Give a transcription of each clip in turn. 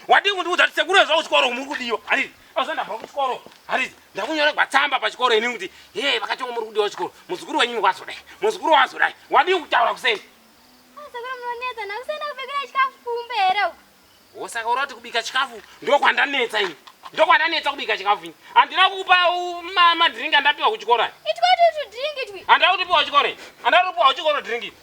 Wadii kundiudza kuti sekuru ezva kuchikoro muri kudiwa. Handiti? Azva ndabva kuchikoro. Handiti? Ndakunyoregwa tsamba pachikoro ini kuti hey vakatonga muri kudiwa kuchikoro. Muzukuru wenyu wazodai. Muzukuru wazodai. Wadii kutaura kuseni? Ah, sekuru munonetsa nakusenda kubikira chikafu kumbe here uku? Wosaka uri kuti kubika chikafu ndokwandanetsa ini. Ndokwandanetsa kubika chikafu ini. Handina kukupa madrink andapiwa kuchikoro aya. Itwa tu drink twi. Handina kutipiwa kuchikoro ini. Handina kupiwa kuchikoro drink.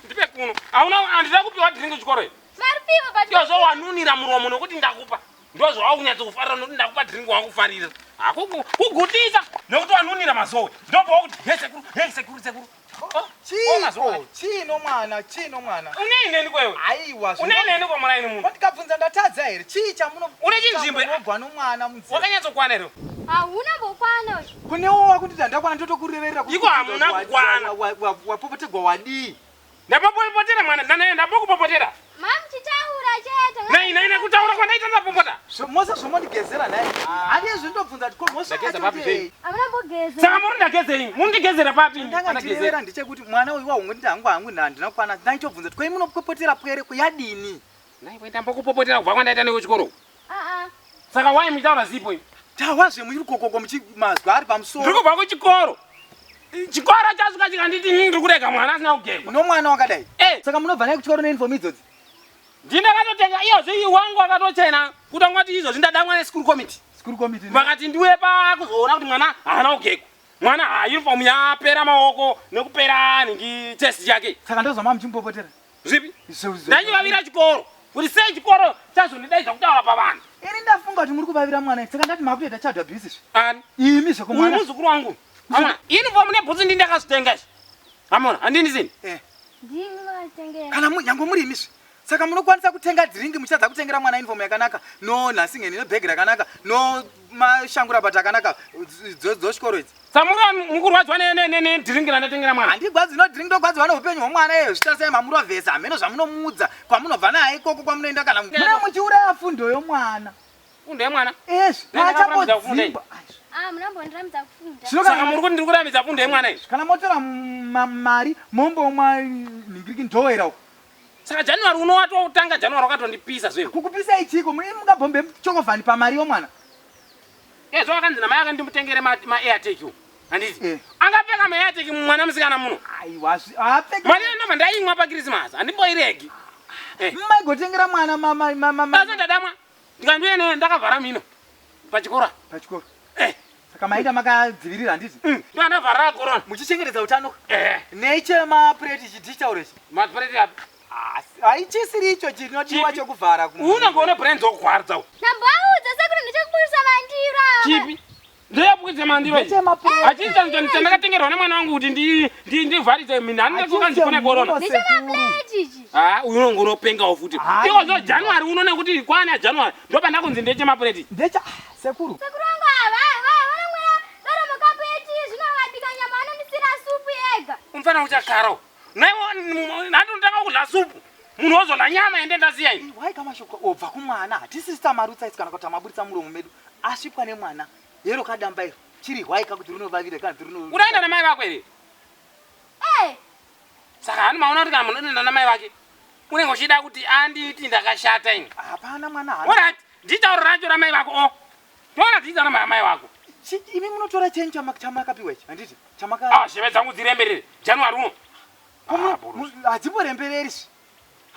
Ndipe kuno. Hauna handina kupiwa drink kuchikoro ini. Maripiwa but Ndozvo wanunira muromo nokuti ndakupa. Ndozvo wakunyatso kufarira nokuti ndakupa drink wakufarira. Hakuku kugutisa nokuti wanunira mazowe. Ndobva wakuti he sekuru, he sekuru sekuru. Chiiko? Chii nomwana? Chii nomwana? Unei neni kwewe? Aiwa. Unei neni kwa mwana ini munhu? Ndikabvunza ndatadza here? Chii chamuno Une chinzvimbo? Unobva nomwana munzira. Wakanyatsokwana here? Hauna mbokwana uyu. Kunewo wakunditi handakwana ndotokureverera Iko hamuna kukwana. Wapopotegwa wadii? Ndapopotera mwana, ndanaye ndapokupopotera. Mam chitaura chete. Nei nei nekutaura kwandaita ndapopota. Mose zvomondigezera nhai. Handi izvi ndobvunza kuti ko mose Ndageza papi zvei? Hamuna mbogeza. Saka muri ndagezei? Mundigezera papi? Ndanga ndichirevera ndechekuti mwana uyu wahungoti hangu hangu handina kukwana. Ndaitobvunza kuti ko imi munopopotera pwere ko yadini? Nhai ndambokupopotera kubva kwandaita nekuchikoro. Ah ah. Saka why muchitaura zipo imi? Tawazve muchiri kokoko muchi mazwi ari pamusoro. Ndiri kubva kuchikoro. Chikoro chasvika chikanditi inini ndiri kurega mwana asina kugekwa. Nomwana wakadai. Eh. Saka munobva naye kuchikoro neuniform idzodzi? Ndini ndakatotenga iyozvi wangu akatochena kutangoti izvozvi ndadamwa neschool committee. School committee. Vakati ndiuye pa kuzoona kuti mwana haana kugekwa. Mwana haa uniform yapera maoko nekupera nhingi chest yake. Saka ndozvamava muchimupopotera. Zvipi? Ndachivavira chikoro. Kuti sei chikoro chazondidaidza kutaura pavanhu. Ini ndafunga kuti muri kuvavira mwana saka ndati makutoita child abuse izvi. Ani? Imi zvekumwana. Uyu muzukuru wangu. Amona, uniform nebhutsu ndini ndakazvitenga izvi. Amona, handini sini. Eh. Ndimi makatengera. Kana nyangwe muri imi zve. Saka munokwanisa kutenga drink muchitadza kutengera mwana uniform yakanaka no nhasingeni nebhegi rakanaka no mashangurabata akanaka dzochikoro idzi. Samura mukurwadzwa nedrink randatengera mwana. Handigwadzi no drink ndogwadziwa neupenyu hwemwana iyeyo zvitarisai mamurovhesa hameno zvamunomuudza kwamunobva naye ikoko kwamunoenda kana mune muchiuraya fundo yomwana. Fundo yemwana? Ezvi paachambodzingwa. Ah, munambondirambidza kufunda. Saka muri kuti ndiri kurambidza fundo yemwana izvi? Kana motora mari mombomwa nhingiriki ndoera uko. Saka January uno watotanga January wakatondipisa zve. Kukupisa ichiko mungabhombe chokovhani pamari yomwana. Eh zvakanzi namai ake ndimutengere ma, ma airtag uyu. Handiti? Eh. Angapfeka ma airtag mwana musikana muno. Aiwa haapfeki. Mari ndobva ndaimwa pa Christmas handimboiregi. Eh. Maigotengera mwana mama mama. Basa ndadamwa. Ndikandiuye ne ndakavhara mhino pachikoro. Pachikoro. Eh. Saka maita makadzivirira handiti? Mm. Ndandavhara corona. Muchichengetedza utano. Eh. Neche mapureti chidigital ichi. Mapureti api? Haichisiri icho chinodiwa chekuvhara. Unenge une brain dzokugwarza. Ndamboaudza sekuru ndechekubudisa mandiro. Chipi? Ndeyapukidza mandiro. Hachisi chandakatengerwa nemwana wangu kuti ndivharise minhu handingakanzi kune corona. Ndechemapureti ichi. Ah, uyu unonge unopengawo futi. Iko zvo January uno nekuti kwana January ndopandakunzi ndechemapureti. Ndecha sekuru. Sekuru wangu ava vanomwira doro mukapu yetii zvino vakabika nyama vanondisira supu yega. Umfana uchakarawo. Naiwo ndatotanga kudya supu. Munhu wozodya nyama ende ndasiya ini. Wai kamashoko obva kumwana hatisi tamarutsa isi kana kuti tamaburitsa muromo medu asvipwa nemwana hero kadamba iro chiri hwai kakuti rinovavira kana kuti rino Unoenda namai vako here? Eh. Saka hani maona kuti kana munhu unoenda namai vake unenge uchida kuti anditi ndakashata ini. Hapana mwana hana. Alright, nditaura racho ramai vako o. Toona tiita namai vako. Imi munotora chenyu chamakapiwa ichi handiti? Chamaka Ah, sheve dzangu dziremberere. January uno. Hadzimborembereri zve.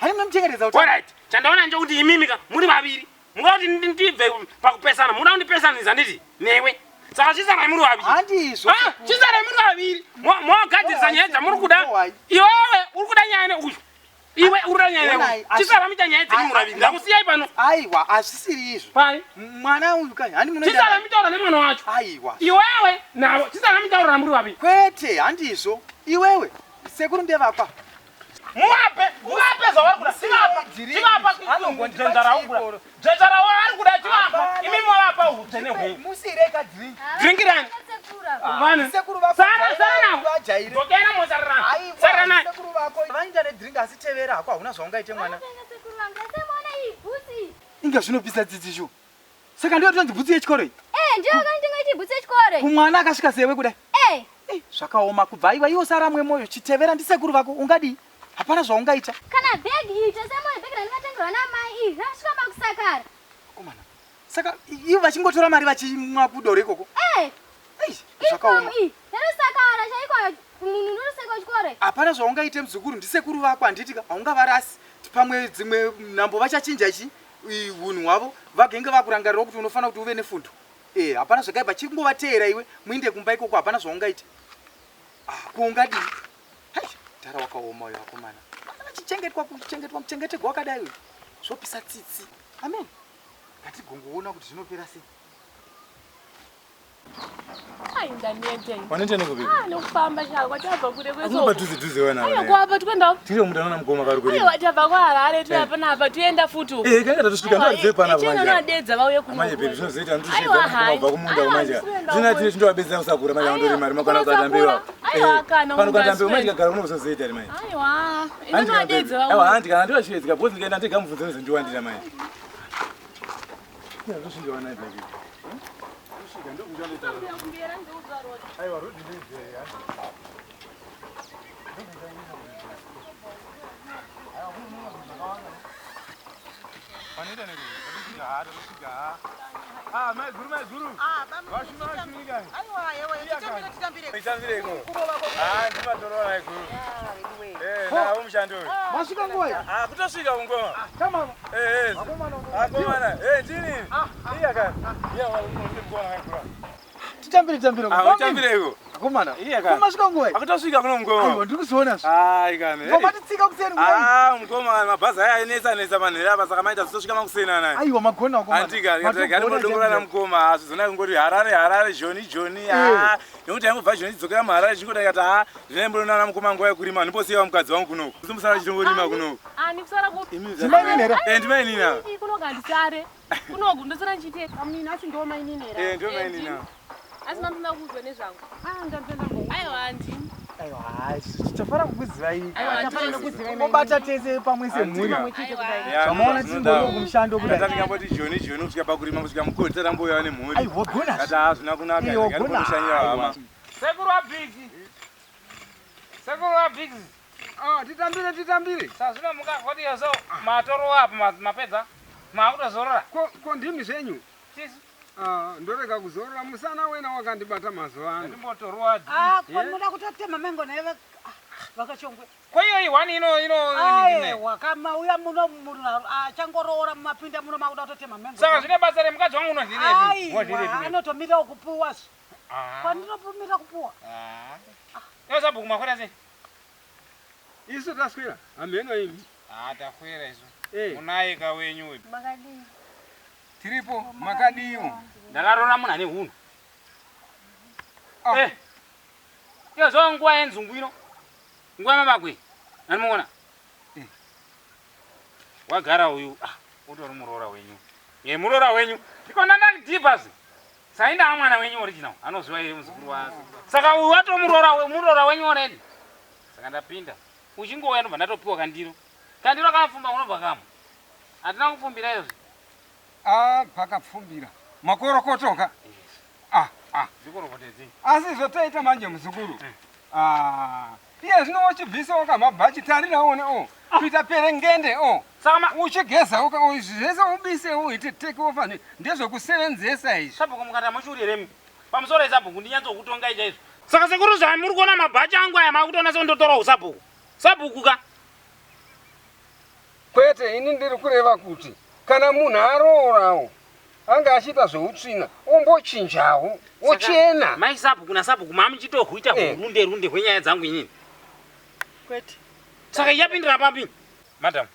Hani munomuchengetedza utano. Alright, chandaona nje kuti imimi ka muri vaviri. Munoda kuti ndibve pakupesana, munoda kundipesanisa nditi newe. Saka chisarai muri vaviri. Handizvo. Ah, chisarai muri vaviri. Mogadzirisa nyaya dzamuri kuda. Iwewe uri kuda nyaya neuyu. Iwe uri kuda nyaya neuyu. Chisara muita nyaya dzenyu muri vaviri. Ndakusiyai pano. Aiwa, hazvisiri izvo. Pai. Mwana uyu kani, handi munoenda. Chisara mitaura nemwana wacho. Aiwa. Iwewe navo chisara mitaura muri vaviri. Kwete, handizvo. Iwewe, sekuru ndevakwa. Muvape, muvape zvavari kuda. Chivapa, chivapa dzvenza rauri kuda. Dzvenza rauri kuda chivapa. Imi movapa hutsvene hwenyu. Musire ka drink. Drink rani? Vanhu. Sekuru vako. Sara, sara navo. Dzokera mosarana. Sara naye. Sekuru vako vanoita nedrink asi tevera hako hauna zvaungaite mwana. Sekuru vangu, ndasemuona iyi bhutsi. Inga zvinopisa tsitsi shu. Saka ndiyo tonzi bhutsu yechikoro iyi? Eh, ndiyo yakanitenga ichi bhutsu yechikoro. Kumwana akasvika sewe kudai. Eh. Eh, zvakaoma kubva aiwa iwo saramwe moyo chitevera ndisekuru vako ungadii? Hapana zvaungaita. Kana bhegi iri tasamona bhegi randakatengerwa namai iri rasvika pakusakara. Komana. Saka ivo vachingotora mari vachimwa kudoro ikoko. Eh. Ei, zvakaoma. Iyi yarosakara chaiko munhu unoroseka kuchikoro. Hapana zvaungaite muzukuru, ndisekuru vako handiti ka haungavarasi. Pamwe dzimwe nhambo vachachinja chi hunhu hwavo vagenge vakurangarirawo kuti unofanira kuti uve nefundo. Eh, hapana zvakaipa chingovateera iwe muinde kumba ikoko hapana zvaungaite. Ah, ko ungadii? Hai, dhara wakaoma uyo akomana. Vana vachichengetwa kuchengetwa muchengetegwa wakadai uyu. Zvopisa tsitsi. Amen. Ngatigongoona kuti zvinopera sei. Ai ndanete. Wanete nekupi? Ah, nokufamba chako kwatabva kure kwese. Hakuna padhuze dhuze wana. Aiwa kwapa twenda. Tiri mutano na mukoma vari kurima. Aiwa tabva kwa Harare tuya panapa tuenda futi uko. Eh, kanga tatosvika ndo panapa manje. Chino nadedza vauye kuno. Manje baby zvinozoita ndosvika mukoma kubva kumunda manje. Zvino tine chindovabetsera kusakura manje vandori mari makwana kukatambiwa. Aiwa kana Pano kukatambiwa manje kagara kuno kuzozoita ri manje. Aiwa. Ino nadedza vauye. Aiwa handi kana ndivashedzeka because ndikaenda ndega mubvunzo unozondiwandira manje. Ndosvika wana baby. Ndosvika ndokuchandoita. Aiwa road ndeiziya. Panoita nekuti ha tosvika ha. Ah, mai guru mai guru. Ah, Vashuma vashumika. Aiwa, yewe, titambire titambire. Titambire iko. Ah, ndimatoro mai guru. Eh, nawo mushando uyu. Masvika nguva iyi? Ah, kutosvika kungoma. Tamama. Eh, eh. Akomana. Akomana. Eh, ndini. Iya ka. Iya wa mukoma mai guru. Titambire titambire. Ah, utambire iko. Akomana. Iya ka. Ko masvika nguva iyi? Akutosvika kuno mukoma. Aiwa, ndiri kuzoona zve. Ah, ikane. Ngoma titsika kuseni nguva iyi. Ah, mukoma mabhazi aya ainetsa netsa manhero apa saka maita zitosvika makuseni anaya. Aiwa magona akomana. Andika ndikadongorana namukoma azvizona kungoti Harare Harare Joni Joni ah nekuti aingobva Joni dzokera muHarare chingoda ikati ah ndinoimboona namukoma nguva yekurima ndimposiyawo mukadzi wangu kunoku usimusara chitongorima kunoku Ani kusara kupi? Ndimainini here? Eh ndimainini ava. Kuno kandisare. Kuno ndosara ndichite. Amini asi ndo mainini here? Eh ndo mainini ava. Asi mamuna kuzwa nezvangu. Ah, ndapenda ngo. Aiwa handini. Aiwa, tafara kukuzivai. Aiwa, Tafara nekuzivai. Mobata tese pamwe semhuri. Aiwa. Zvamaona tichingori kumushando kudai. Ndingamboti Joni Joni kusvika pakurima kusvika mukoti tatamboya nemhuri. Aiwa gona. Kati hazvina kunaka. Iyo, gona. Ngatimboshandira hama. Sekuru waBiggs. Sekuru waBiggs. Ah, titambire titambire. Sazvino mukavhoti yoso matoro apo mapedza. Makutozorora. Ko ko ndimi zvenyu? Tisu. Ah, ndorega kuzorora musana wena wakandibata mazuva ano. Ndimbotorwa. Ah, ko munoda kutotema mengo naye vakachongwe. Ko iyo ihwani ino ino Aiwa, kama uya muno munhu achangoroora mumapinda muno makuda kutotema mengo. Saka zvine basa remukadzi wangu unozvirepi? Aiwa, anotomira kupuwa zve. Kwandinopumira kupuwa. Ah. Iyo sabhuku makwira sei? Isu taswera, hamheno imi. Ah, takwira isu. Eh. Munaye ka wenyu uyu. Makadii? Tiripo, makadiwo. Ndakaroora munhu ane hunhu. Ah. Eh. Iyo zo nguva yenzungu ino. Nguva yamabagwe. Anomuona? Eh. Wagara uyu. Ah, utori muroora wenyu. Ye muroora wenyu. Ndikona ndadhibhazi. Sainda mwana wenyu original. Anoziva here muzukuru wake. Saka uyu watomuroora muroora wenyu already. Saka ndapinda. Uchingouya ndobva ndatopiwa kandiro. Kandiro kamufumba unobva kamwe. Hatina kufumbira izvi. Ah, pakapfumbira. Makorokotoka. Ah, ah. Zvikorokotedzi. Asi zvotoita manje muzukuru. Ah, iye zvino uchibvisawo kamabhachi tarira one o. Kuita perengende o. Saka ma Uchigezawo ka zvese ubise uite take off ndezvekusevenzesa izvi. Sabhuku mukati hamushuri here pamusoro esabhuku ndinyatsokutongai chaizvo. Saka sekuru zvamuri kuona mabhachi angu aya makutoona sekundotora usabhuku. Sabhuku ka. Kwete, ini ndiri kureva kuti kana munhu aroorawo anga achiita zveutsvina ombochinjawo ochena. Mai sabhuku nasabhuku mamuchitohuita Eh. runde runde hwenyaya dzangu inini. Kwete. Saka ichapindira papi? Madam,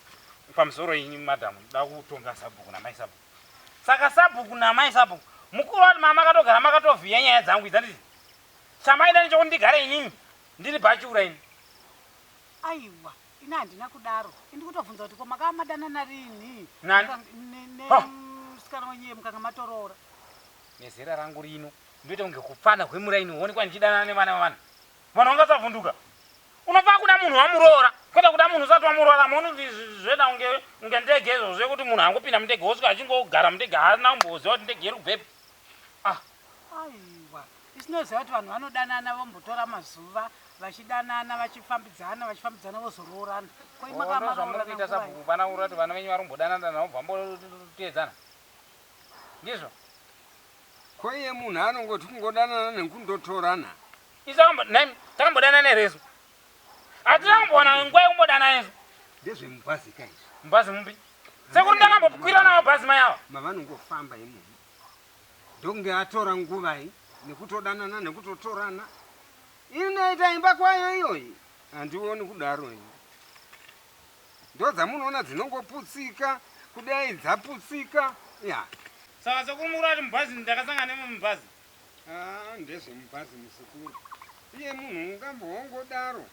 pamusoro ini madam, da kutonga sabhuku namai sabhuku. Saka sabhuku namai sabhuku, mukuru wati mama akatogara makatovhiya nyaya dzangu idzi handiti? Chamaida nechekuti ndigare inini, ndiri bhachura ini. Aiwa, ini handina kudaro. Indi kutobvunza kuti ko makamadanana rini? Nani? Ha. Nemusikana wenyu mukanga matoroora. Nezera rangu rino, ndoita kunge kupfana hwemuraini huonekwa ndichidanana nevana vavana. Vanhu vangasavhunduka. Unofana kuda munhu wamuroora, kwete kuda munhu usati wamuroora. Muoni kuti zvoita kunge kunge ndege izvo zvekuti munhu angopinda mundege wosvika achingogara mundege haana kumboziva kuti ndege iri kubvepi. Ah, Aiwa, isinoziva kuti vanhu vanodanana vombotora mazuva. Vachidanana, vachifambidzana, vachifambidzana vozoroorana. Ko Oh, imwe ndozvamuri kuita kamaroorana sabhuku pana urati vana venyu vari kumbodanana navo bvamboteedzana. Ndizvo? Ko iye munhu anongoti kungodanana nekundotorana. Isu takambo- takambodanana here isu? Hatina kumbowana nguva yekumbodanana isu. Ndezvemubhazi ka izvi. Mubhazi mupi? Sekuru ndakambokwira navo bhazi mai ava. Mavanongofamba imomo. Ndokunge atora nguvai nekutodanana nekutotorana. Inoita imba kwayo iyoyi. Handioni kudaro ini. Ndodzamunoona dzinongoputsika kudai dzaputsika. Ya. Saka sekuru muri kuti mubhazi ndakasangana nemwe mubhazi? Ah, ndezvemubhazi muzukuru. Iye munhu ungamboongodaro.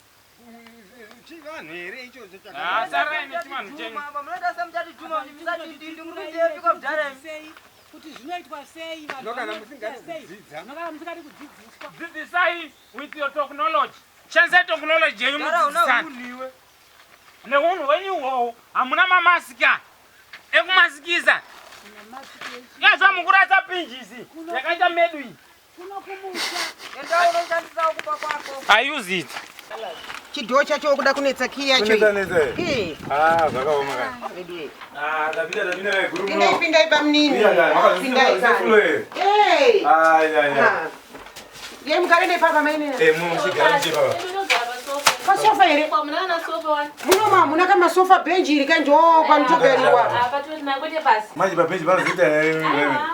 Chivanhu here ichocho Ah, sarai nechivanhu chenyu. Munoita semuchatituma kuti musatidindi muri kuitepiko mudhara imi. Sei kuti zvinoitwa sei vanhu Zvino kana vanoita musingadi sei? kudzidza. Zvino kana musingadi kudzidziswa. Dzidzisai with your technology. Shandisai technology yenyu Mudhara una mudzidzisane. hunhu iwe. Nehunhu hwenyu uhwohwo hamuna mamasika ekumasikisa. Yazva mukurasa pinjisi yakaita medu iyi. Kuno kumusha. Enda unoshandisawo kumba kwako. I use it. Chidhoo chacho kuda kunetsa kii yacho iyi. Kunetsa netsa here? Kii. Ah, zvakaoma kani. Veduwe. Ah, tapinda tapinda kai guru Pindai muno. pindai bamunini. Iya kani, makazvisiya Pindai kani. fulo here. Hey. Ah, iya iya. Ah. Ye mugare nepapa mainini. Eh, muchigara muchipapa. Pasofa here? Muna kana sofa wani. Muno hamuna kamasofa bhenji iri kanjo panotogariwa. Apa toti nakwete pasi. Manje pabenji panozoita here? Aiwa.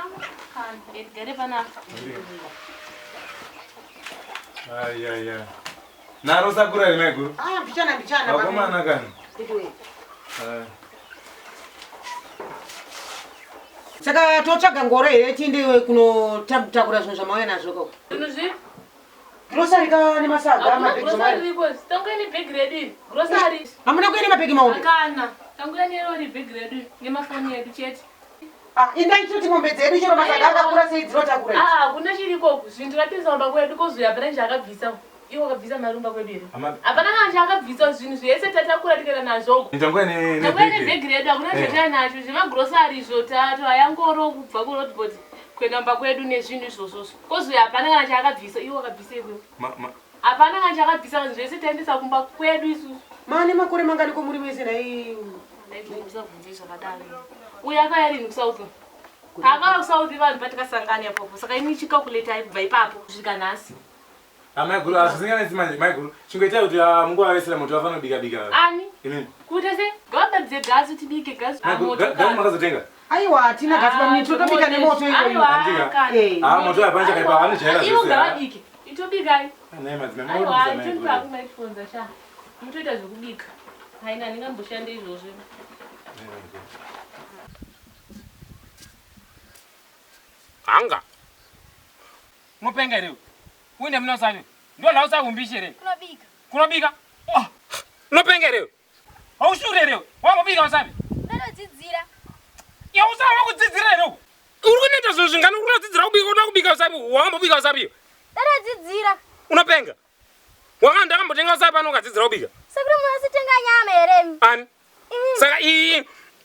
Gare panapa. Ah, iya iya. Naro sakura here mai guru. Aya mbichana mbichana. Vakomana kani. Veduwe. Ah. Saka totsvaga ngoro here tiende kunotakura zvinhu zvamauya nazvo koko. Zvinhu zvipi? Grocery ka nemasaga Hakuna mabhegi grocery mari. riko. Tanguya nebhegi redu iri. Grocery. Hamuna kuenda mabhegi mahombe. Kana. Tanguya nerori bhegi redu nemafoni edu chete. Ah, indai toti mombe dzedu chero masaga akakura sei dzinotakura. idzi. Ah, hakuna chiriko. Zvinhu takapinza kumba kwedu kozoya hapana chaakabvisa. Iwo akabvisa mari kumba kwedu here? Ama- Hapana kana chaakabvisa zvinhu zvese tatakura tikaenda nazvo. Tanguya ne Tanguya nebhegi. nebhegi redu hakuna Eh. chataya nacho. Zvemagrosari izvo tato hayangoro kubva kuroadboard kuenda kumba kwedu nezvinhu izvozvozvo. Kozoya hapana kana chaakabvisa. Iwo akabvisa ikweyo. Ma ma Hapana kana chaakabvisa zvinhu zvese taendesa kumba kwedu isusu. Mane makore mangani ko muri mese nhai? Musabvunze zvakadaro. Uyu akauya rini kuSouth? Akauya kuSouth vanhu patikasangana ipapo. Saka imi chicalculate kubva ipapo kusvika nhasi. Ah, mai guru azvisinganetsi manje mai guru. Chingoitai kuti ah, mungovavesera moto vafana kubika bika. Ani? Imini. Kuita se? Ngavababidze gasi tibike gasi. Mai guru, gasi makazotenga. Aiwa hatina gasi bamunini totobika nemoto iyoyo. Andika. Eh. Ah, moto hapana chakaipa, vanojaira Iwo zvese. ngavabike. Itobikai. Naye madzimai Aiwa, munobvisa mai itondibva guru. kumaifonza sha. Mutoita zvekubika. Haina ndingamboshande izvozvo. Hanga. Unopenga here iwe? Uinde muna usavi. Ndodla usavi umbishi here? Kunobika. Kunobika? Oh, unopenga here iwe? Haushure here iwe? Wambobika usavi? Ndinodzidzira. Ya usavi wakudzidzira here uku? Uri kunoita zvinhu zvingani uri kunodzidzira kubika unoda kubika usavi wambobika usavi iwe? Ndinodzidzira. Unopenga. Wakanga ndakambotenga usavi pano ukadzidzira kubika. Sekuru munositenga nyama here imi? Ani? Imi. Saka iyi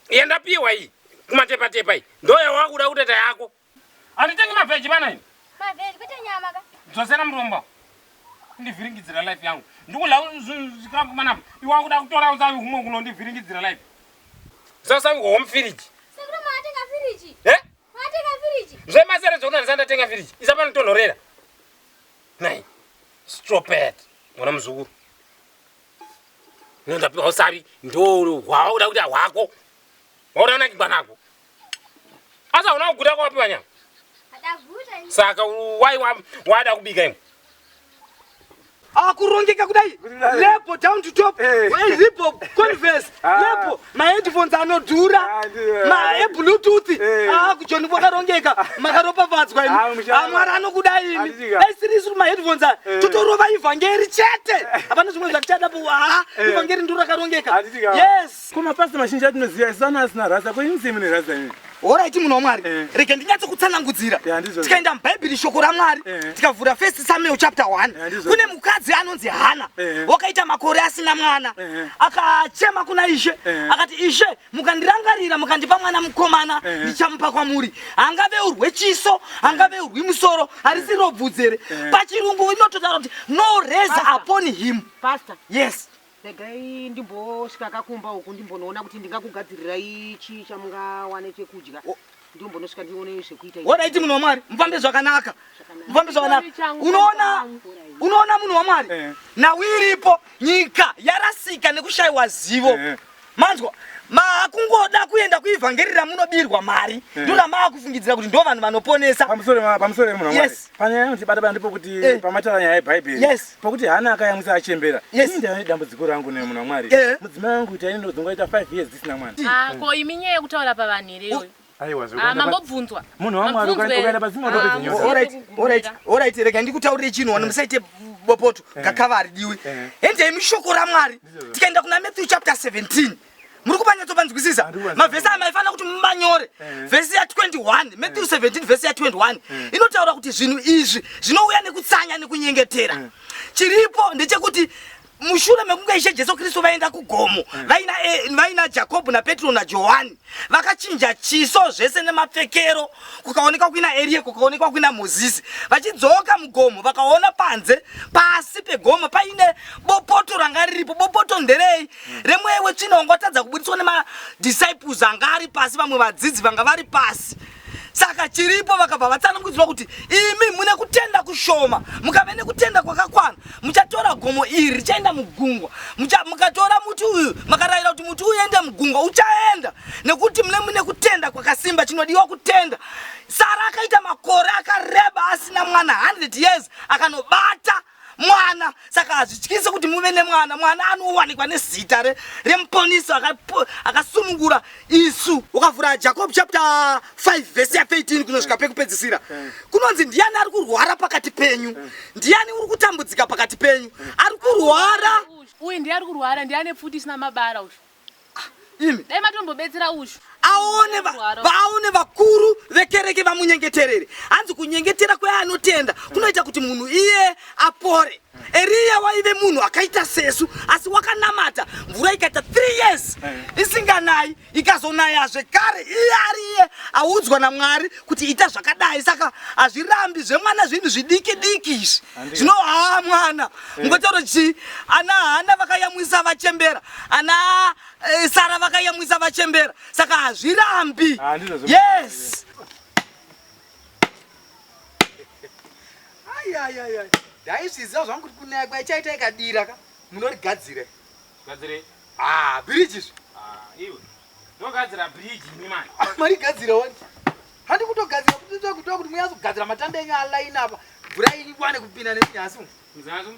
yandapiwa iyi kumatepatepa iyi ndo yawakuda kutoita yako. Handitengi mavheji pana ini. Mavheji kwete nyama ka. Dzosera mutombo. Ndivhiringidzira life yangu. Ndikudla zvikafu panapa. Iwe wakuda kutora usavi humwe kunondivhiringidzira life. Usavi home fridge. Sekuru munotenga firiji. Eh? Munotenga firiji. Zvemasere zvokuti handisati ndatenga firiji. Isa panotonhorera. Nai. Stop it. Mwana muzukuru. Nondapiwa usavi ndo hwawakuda kuita hwako. Wakuda kunakigwa nako. Asi hauna kuguta kwawapiwa nyama. Adaguta imi. Saka wai wada kubika imwe. Akurongeka kudai lebo down to top. Eh. Reebok, Converse, Ah. lebo maheadphones anodhura Ah, ndiyo. maebluetooth. Eh. Ah, kujoni kwakarongeka makaropafadzwa imi. Ah, mushana. Ah, Mwari anokudai imi. Handitika. Dai siri isusu maheadphones aya Eh. totorova ivhangeri chete. Hapana zvimwe zvatichadapo. Ah, Eh. ivhangeri ndiro rakarongeka. Handitika. Yes. Ko mapasta mazhinji atinoziva isu ana asina rasa, ko imi sei mune rasa imi? Horaiti munhu waMwari. Eh. Rega ndinyatso kutsanangudzira. Yeah, ndizvo. Tikaenda muBhaibheri shoko raMwari, Eh. tikavhura First Samuel chapter 1. Yeah, ndizvo. Kune mukadzi anonzi Hana, Eh. wakaita makore asina mwana. Eh. Akachema kuna Ishe, Eh. akati Ishe, mukandirangarira mukandipa mwana mukomana, Eh. ndichamupa kwamuri. Angaveurwe chiso, angaveurwi musoro, harisi robvudzi here. Eh. Pachirungu inototaura kuti no razor upon him. Pastor, Yes. regai ndimbosvika kakumba uku ndimbonoona kuti ndingakugadzirirai chii chamungawane chekudya. Ndimbonosvika ndione zvekuita. Horaiti munhu waMwari, mufambe zvakanaka. Mufambe zvakanaka. Changu, Unoona unoona munhu waMwari. Eh. Nhau iripo nyika yarasika nekushayiwa zivo. Eh. Manzwa maakungoda kuenda kuivhangeri ramunobirwa mari Eh. ndo ramaakufungidzira kuti ndo vanhu vanoponesa. Pamusoro pamusoro munhu waMwari. Yes. Panyaya inotibata bata ndipo kuti Eh. pamataura nyaya yeBhaibheri. Yes. Pakuti Hana akayamwisa achembera. Yes. Ini ndane dambudziko rangu nemunhu waMwari. Eh. Mudzimai wangu kuti aine ndodzongoita 5 years dzisina mwana. Ah, ko imi nyaya yekutaura pavanhu here iyoyo? Aiwa Ah, zvekuenda pa- mambobvunzwa. Munhu waMwari Mabvunzwa here? ukaenda padzimwe utopedza Ah, nyota. musiyeke Alright, alright, kugumira. alright, rega ndikutaurire chinhu wani musaite bopoto gakava haridiwi. Eh. Endei mushoko raMwari. Ndizvo. Tikaenda kuna Matthew chapter 17. Muri kupanyatsopanzwisisa Handikuwanzwisisa. mavhesi aya maifanira kuti mumanyore Eh. vhesi ya 21 Matthew 17 vhesi ya 21 inotaura kuti zvinhu izvi zvinouya nekutsanya nekunyengetera chiripo ndechekuti mushure mekunge Ishe Jesu Kristu vaenda kugomo vaina, vaina Jakobho naPetro naJohani vakachinja chiso zvese nemapfekero kukaonekwa kuina Eriya kukaonekwa kuina Mozisi vachidzoka mugomo vakaona panze pasi pegomo paine bopoto ranga riripo bopoto nderei remweya wetsvina wanga watadza kubudiswa nemadisciples anga ari pasi vamwe vadzidzi vanga vari pasi saka chiripo vakabva vatsanangudzirwa kuti imi mune kutenda kushoma mukave nekutenda kwakakwana muchatora gomo iri richaenda mugungwa mukatora muti uyu makarayira kuti muti uende mugungwa uchaenda nekuti mune mune kutenda kwakasimba chinodiwa kutenda Sara akaita makore akareba asina mwana 100 years akanobata mwana saka hazvityisi kuti muve nemwana mwana anowanikwa nezita remuponisi akasunungura isu ukavhura Jacob chapter 5 vhesi ya 13 kunosvika pekupedzisira kunonzi ndiani ari kurwara pakati penyu ndiani uri kutambudzika pakati penyu ari kurwara Uyu ndiye ari kurwara, ndiye ane pfuti isina mabara uyu. imi Dai matombobetsera uyu. aone vaone vakuru vekereke vamunyengeterere hanzi kunyengetera kweanotenda kunoita kuti munhu iye apore Eriya waive munhu akaita sesu asi wakanamata mvura ikaita 3 years isinganayi ikazonaya zvekare iye ari iye audzwa naMwari kuti ita zvakadai saka hazvirambi zvemwana zvinhu zvidiki diki izvi zvino haa mwana mungotaura chii ana Hana vakayamwisa vachembera ana Sara vakayamwisa vachembera saka hazvirambi Ah, ndizvo zvemwana. yes Ayayaya, ndaizviziva zvangu kuti kunaya kwaichaita ikadira ka munorigadzira. Gadzire. Ah, bhiriji izvi. Ah, iwe. Ndogadzira bridge ini mani. Marigadzira wani. Handi kutogadzira kuti kuti munyatsogadzira matanda enyu alaini apa. Mvura iwane kupinda nemunyasi umu. Muzanzu.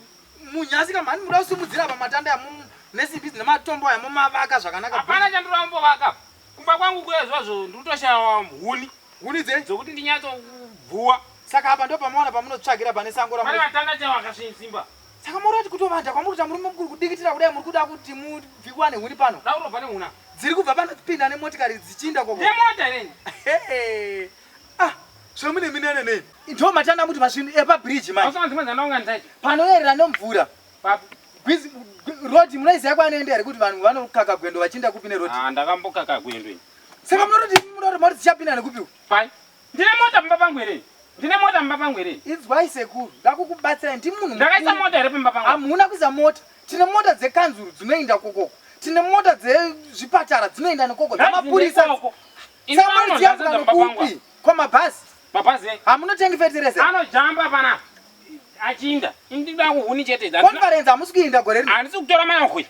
Munyasi kama handi muda kusimudzira apa matanda amu nesimbi dzine matombo aya mumavaka zvakanaka. Hapana chandinombovaka. Kumba kwangu kuya zvazvo ndinotoshaya huni Huni dze. dzokuti ndinyatsokubvuwa. Saka apa ndo pamaona pamunotsvagira pane sango Pane ramu. matanda chaiwo akasvisimba. Saka muri kuti kutovanda kwamuri kuita murume mukuru kudikitira kudai muri kuda kuti mubvikwa nehuni pano. Da kurobva nehuna. Dziri kubva panopinda nemotikari dzichiinda koko. Nemota here? Hey. Ah, zvemune minene nei? Ndo matanda muti masvinu epabridge manje. Hausa dzimwe dzandaunganidza ichi. Panoyerera nemvura. Papi. Gwizi road munoiziva kwaanoenda here kuti vanhu vanokaka gwendo vachienda kupi nerodi? Ah, ndakambokaka gwendo ini. Saka munototi munoti moti dzichapinda nekupi? Pai. Ndine mota pamba pangu here? Ndine mota pamba pangu here? Inzwai sekuru, ndakukubatsirai ndi munhu. Ndakaisa mukuru. mota here pamba pangu? Hamuna kuisa mota. Tine mota dzekanzuru dzinoenda kokoko. Tine mota dzezvipatara dzinoenda nekoko. Dzamapurisa. Ikoko. Ini Saka pano mari dziyambuka ndadzadza pamba pangu. nekupi? Kwamabhazi. Mabhazi ei. Hamunotengi fetireza. Anojamba pana. Achinda. Ini ndinoda kuhuni chete. Conference hamusi kuinda gore rino. Handisi kutora mahwe.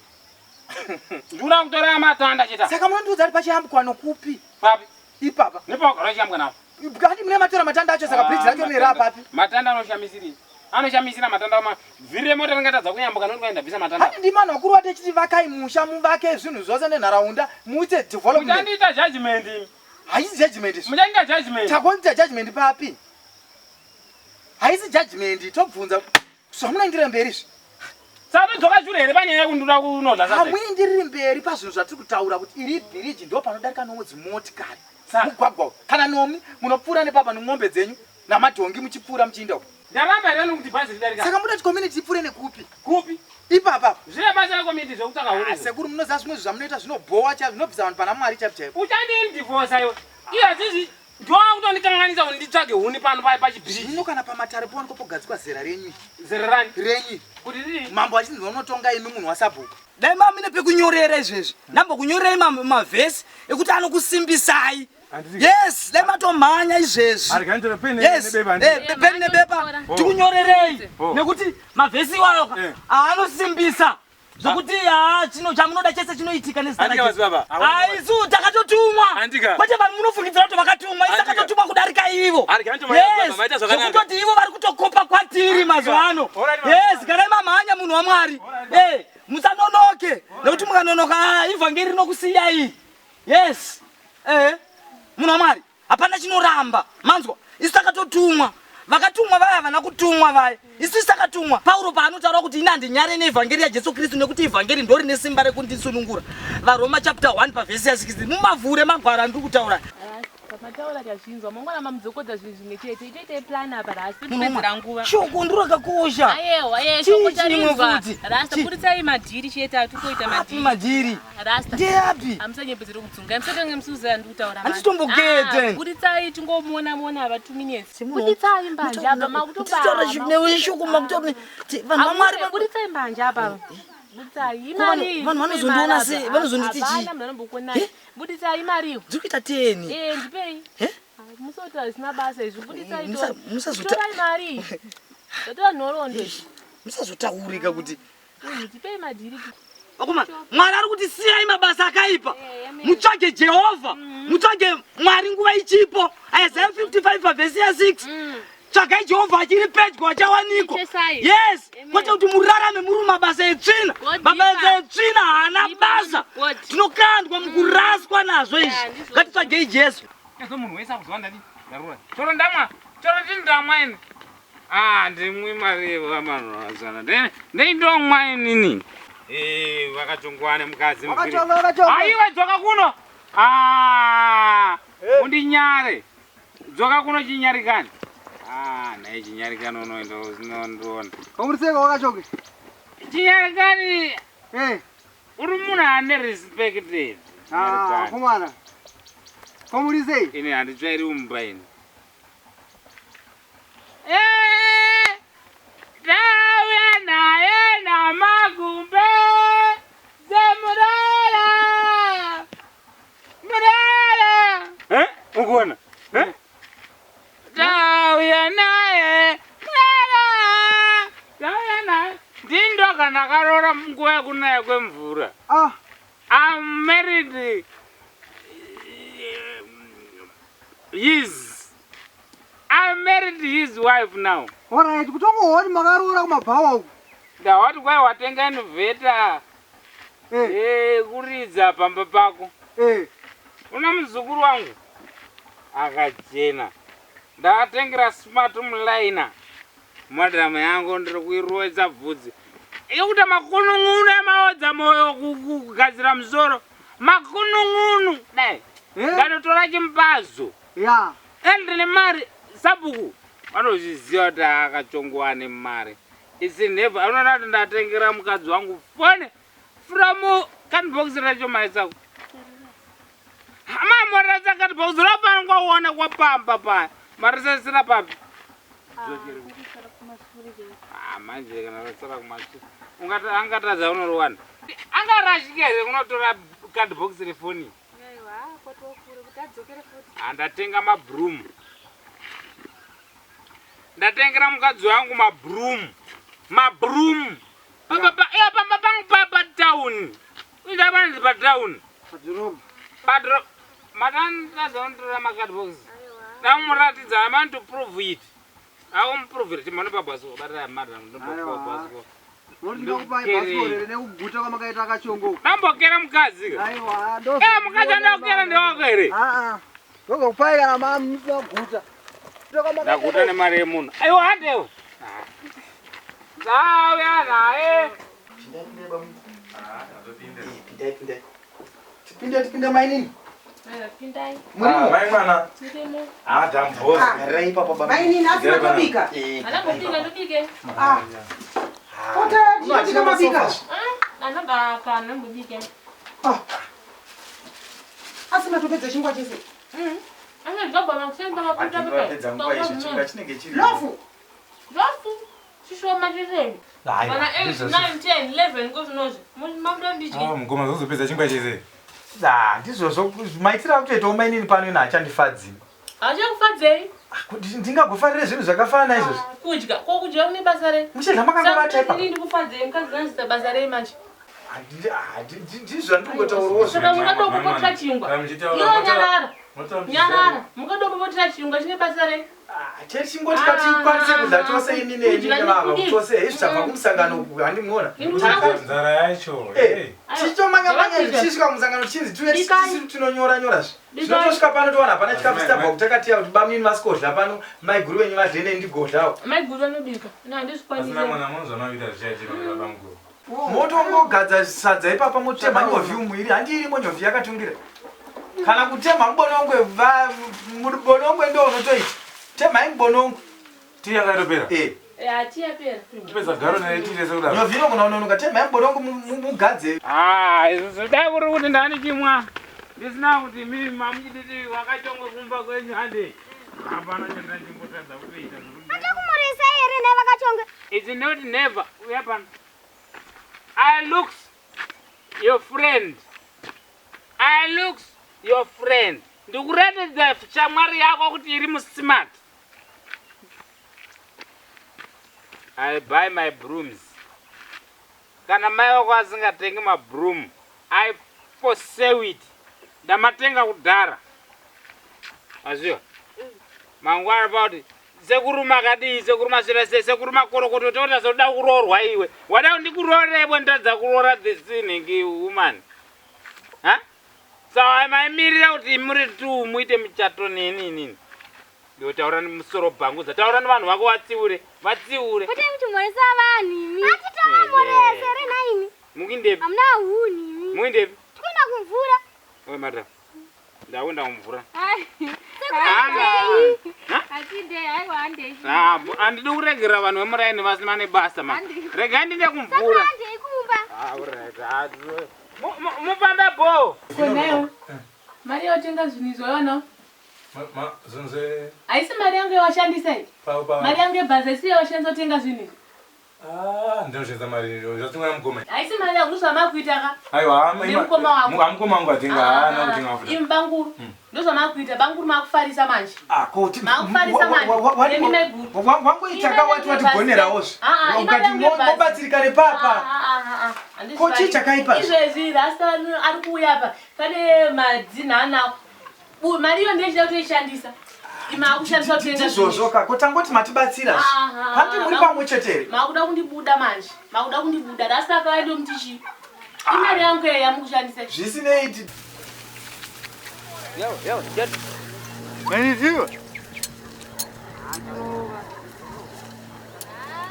Ndinoda kutora matanda chete. Saka munondiudza kuti pachiyambukwa nokupi? Papi. Ipapa. Nepawagara uchiyambwa napo. Kandi mune matora matanda acho saka bridge racho rine rapapi. Matanda anoshamisiri. Anoshamisira matanda ma vhiri remota ringatadza kuyambuka nokuti kwaenda bvisa matanda. Handi ndimi vanhu vakuru vatechiti vakai musha muvake zvinhu zvose nenharaunda muite development. Muchandiita judgment imi. Haisi judgment izvi. Muchandiita judgment. Takuita judgment papi? Haisi judgment tobvunza zvamunoendera mberi izvi. Saka todzoka shure here panyaya yekundoda kunodla sadza? Hamuendereri mberi pazvinhu zvatiri kutaura kuti iri bhiriji ndo panodarika nomwe dzimotikari mugwagwa uyu. Kana nomi munopfuura nepapa nemombe dzenyu namadhongi muchipfuura muchiinda uko. Ndaramba here kuti bhazi ridarika? Saka muda kuti community ipfuure nekupi? Kupi? Ipapa apa. Zvine basa recommunity zvekutsvaka huni. Ah, sekuru munoziva zvimwe zvinhu zvamunoita zvinobhowa chaizvo zvinobvisa vanhu pana Mwari chaipo chaipo. Uchandindivosa iwe. Iye azizi ndowakutondikanganisa kuti nditsvage huni pano pa pachibhiriji. Zvino kana pamatare powanikwa pogadzikwa zera renyu. Zera rani? Renyu. Kuti rii? Mambo achinzi vanotonga imi munhu wasabhuku. Dai mamine pekunyorera izvezvi ndambokunyorerai mavhesi ekuti anokusimbisai. Yes, dai matomhanya izvezvi. Yes, eh, peni nebepa tikunyorerei nekuti mavhesi iwayo ka eh. aanosimbisa zvokuti haa chino chamunoda chese chinoitika nezita raisu takatotumwa kwete vanhu munofungidzira kuti vakatumwa isu takatotumwa kudarika ivo. Yes, zvekutoti ivo vari kutokopa kwatiri mazuva ano. Yes, garai mamhanya munhu waMwari. Eh, musanonoke nekuti mukanonoka ah, ivhangeri rinokusiyai. Yes. Eh. Munhu waMwari hapana chinoramba. Manzwa? Isu takatotumwa. Vakatumwa vaya havana kutumwa vaya. Isu takatumwa. Pauro paanotaura kuti ini handinyare neevhangeri yaJesu Kristu nekuti evhangeri ndo rine simba rekundisunungura. VaRoma chapter 1 pavhesi ya 16. Mumavhure magwaro andiri kutaura. Mataura tazvinzwa mangwana mamudzokodza zvinhu zvimwe chete itoitei plan apa rasta Munhu tipedzera nguva. Shoko ndiro rakakosha. Ayewa ye Chii shoko chimwe tarinzwa. futi? Rasta Chii? buritsai madhiri chete atukoita Api madhiri. madhiri? Rasta. Ndeapi? Hamusanyepedzere kudzunga. Musatange musuza ndikutaura manje. Handitombogete. Ah, Buritsai tingomuona muona ava 2 minutes. Buritsai mbanje apa makutoba. Titaura neshoko makutoba vanhu vaMwari Buritsai mbanje apa. Buritsai Ko vanhu- imari. vanhu vanozondiona sei? Vanozonditi chii? Hapana munhu anombokuonai. Buditsai imari iyo. Dziri kuita teni. Eh, ndipei. Eh? Musaita zvisina basa izvi. Buditsai Musa- to. musazota- Torai mari. Totora nhoroondo izvi. Musazotaurika kuti Munhu tipei madhiri. Vakomana, Mwari ari kuti siyai mabasa akaipa mutsvage Jehovha, mutsvage Mwari nguva ichipo. Isaiah 55 pavhesi ya 6. Tsvagai Jehovha achiri pedyo achawanikwa. Chesai. Yes, kwete kuti murarame muri mumabasa etsvina. God Mabasa deeper. etsvina haana Deeper, basa. God. Tinokandwa mukuraswa nazvo Yeah, izvi. ndizvozvo. Ngatitsvagei Jesu. Ezo munhu wese akuziva ndati ndarura. Choro ndamwa, choro ndini ndamwa ini. Ah, ndimwi mari yevamanhazana. Ndini ndini ndomwa inini. Eh, vakachongwa nemukadzi muviri. Wakachonga, wakachonga. Aiwa dzoka kuno. Ah, undinyare. Dzoka kuno chinyarikani. Ah, naye chinyarikani unoenda unondiona. Kauriseka wakachonga. Chinyarikani. Eh. Uri munhu ane respect. Ah, komana. Komurisei. Ini handitsvairi mumba ini. Eh, Tauya naye namagumbe zemurara murara. Eh, ukuona? Eh? Tauya naye murara. Tauya naye. Ndini ndoga ndakaroora nguva yekunaya kwemvura. Ah. I'm married. His. I'm married his wife now. Alright, kutongoona kuti makaroora kumabhawa uku. Ndawati kwai watenga inverter. Eh, kuridza pamba pako. Eh. Una muzukuru wangu akachena. Ndakatengera smart mulaina. Madam yangu ndiri kuirovedza bvudzi. Yekuti makunun'unu emaodza moyo kugadzira musoro. Makunun'unu dai. Ndanotora chimbazo. Ya. And nemari sabhuku vanozviziva kuti akachongwa nemari. Isi never unoona kuti ndatengera mukadzi wangu fone from cardbox racho maisako. Mamoresa cardbox rapanongwa uone kwapamba paya. Marisasira papi. Ah, manje kana rasara kumashure. Ungati angatadza unoriwana. Angarashike here kunotora cardbox refoni? Aiwa, kwatokure kuti adzokere futi. Ah, ndatenga mabroom. Ndatengera mukadzi wangu mabroom. Mabroom. Pamba pa eh pamba pangu pa pa town. Uita panzi pa town. Padhorobha. Padhorobha. Matandaza unotora macardbox. Ndamuratidza I want to prove it. Aumuprove it. Timone pabhasikoro. Batira madam ndombokupa bhasikoro. Muri ndinokupai bhasikoro here nekuguta kwamakaita akachongo. Ndambokera mukadzi. Aiwa, ndo. Eh, mukadzi andakukera ndewako here? Ah ah. Ndozokupai kana mamusina kuguta. Ndaguta nemari yemunhu. Aiwa handewo. Ndauya naye. Pindai, pindai, bamunini. Pindai, pindai. Tipinde, tipinde mainini. Pindai. Murimo? Mai mwana. Tirimo. Ah, damboza. Garai ipapa bamunini. Mainini, asi matobika? Anambobika ndobike. Ah. Kota tichobika mabika. Anobaka anambobike. Asi matopedza chingwa chese. Vapedza nguva izvo chingwa chinenge chiri. Lofu. Lofu. Chishoma chese. Aiwa, Kana 8, ndizvozvo. 9, 10, 11 kozvinozvi. Mamudondidye. Ah, mukoma zvozopedza chingwa chese. Ah, ndizvozvo maitiro akutoitawo mainini pano ino achandifadzi. Achakufadzei. Ndingagofarire zvinhu zvakafanana izvozvo. Kudya. Ko kudya kune basa rei? Muchidya makangobata ipapo. Ini ndikufadzei mukadzi anzita basa rei manje. Ndizvo zvandingotaurawo Saka mukadopopotera chingwa. Iwe nyarara. Nyarara. Mukadopopotera chingwa chine basa rei? Chechingoti katikwanise kudya tose ini neni Kudya nevava nekudii? tose izvi tabva kumusangano uku handimuona. Nzara yacho. Chichomanya-manya tichisvika kumusangano tichinzi tuye tisu tinonyora nyora zve. Zvinotosvika pano towana hapana chikafu chitabva kutakatiya kuti bamunini vasikodya pano maiguru venyu vadye neni ndigodyawo. Maiguru vanobika. Ini Asina handizvikwanisi. mwana munzwa makuita zvichaitika baba mukuru. Motongogadza sadza ipapa motema nyovhi umuiri handi irimo nyovhi yakatungira. Kana kutema mubonongwe mubonongwe ndo unotoita. Temai mubonongwe. Tii yakatopera. Eh. Hatiyapera. Tipedza garo naye tii rese kudaro. Nyovhi inogona kunonoka temai mubonongwe mugadze. Ah, izvozvo dai kuri kuti ndanichimwa ndisina kuti mimi mamuchiditi wakachongwe kumba kwenyu hande hapana chandaimbotadza kutoita zvekuti Achakumurisa here nhai vakachonge? It's not never. Uya pano. I looks your friend. I looks your friend. Ndikuratidza shamwari yako kuti iri musmart. I buy my brooms. Kana mai vako asingatengi mabroom, I forsake it. Ndamatenga kudhara. Aziwa. Mangwana pauti sekuru makadii sekuru maswera sei sekuru makorokoto toita sekuda kuroorwa iwe wada kundikuroora iwe nditadza kuroora this nhingi woman ha saka maimirira kuti muri two muite muchato neni inini ndiwo taura nemusoro bhanguza taura nevanhu vako vatsiure vatsiure Potai muchimhoresa vanhu imi. Atitovamhoresa here nhai imi? mukuindepi Hamuna hunhu imi. mukuindepi Tikuenda kumvura. oe madam ndakuenda kumvura Sekuru Hatidei, aiwa handei. Ah, handidi kuregerera vanhu vemuraini vasina nebasa ma regai ndinde kumvura handei kumba. Ah, alright. Ah, mufambe bho Konayo. Mari yawatenga zvinhu izvo waiwanawo. Ma zvinhu Haisi mari yangu yawashandisa iyi. pa pa. Mari yangu yebhazi haisi yawashandisa kutenga zvinhu izvi. Ah, ndinoshandisa mari zvatingwa namukoma. Haisi mari yangu ndozvamakuita ka. Aiwa, Nemukoma wako. amukoma wangu atenga haana kutenga mafuta. Imi banguru. Ndozvamakuita banguru makufarisa manje. Koti Makufarisa manje. Nemi maiguru. wangoitaka wati watigonerawozve. Ukati mobatsirika nepapa. Ko chii chakaipa? Izvezvi rasta ari kuuya apa pane madzinha anawo. Mari iyo ndeichida kutoishandisa. Imi akushandisa kutenga zvinhu izvi. Ndizvozvo ka kotangoti matibatsira. Ah, Handi muri pamwe chete here? Makuda kundibuda manje. Makuda kundibuda. Rasta akauya ndomuti chii? Imari yangu iyi yamukushandisa. Zvisinei ti Manitiwa.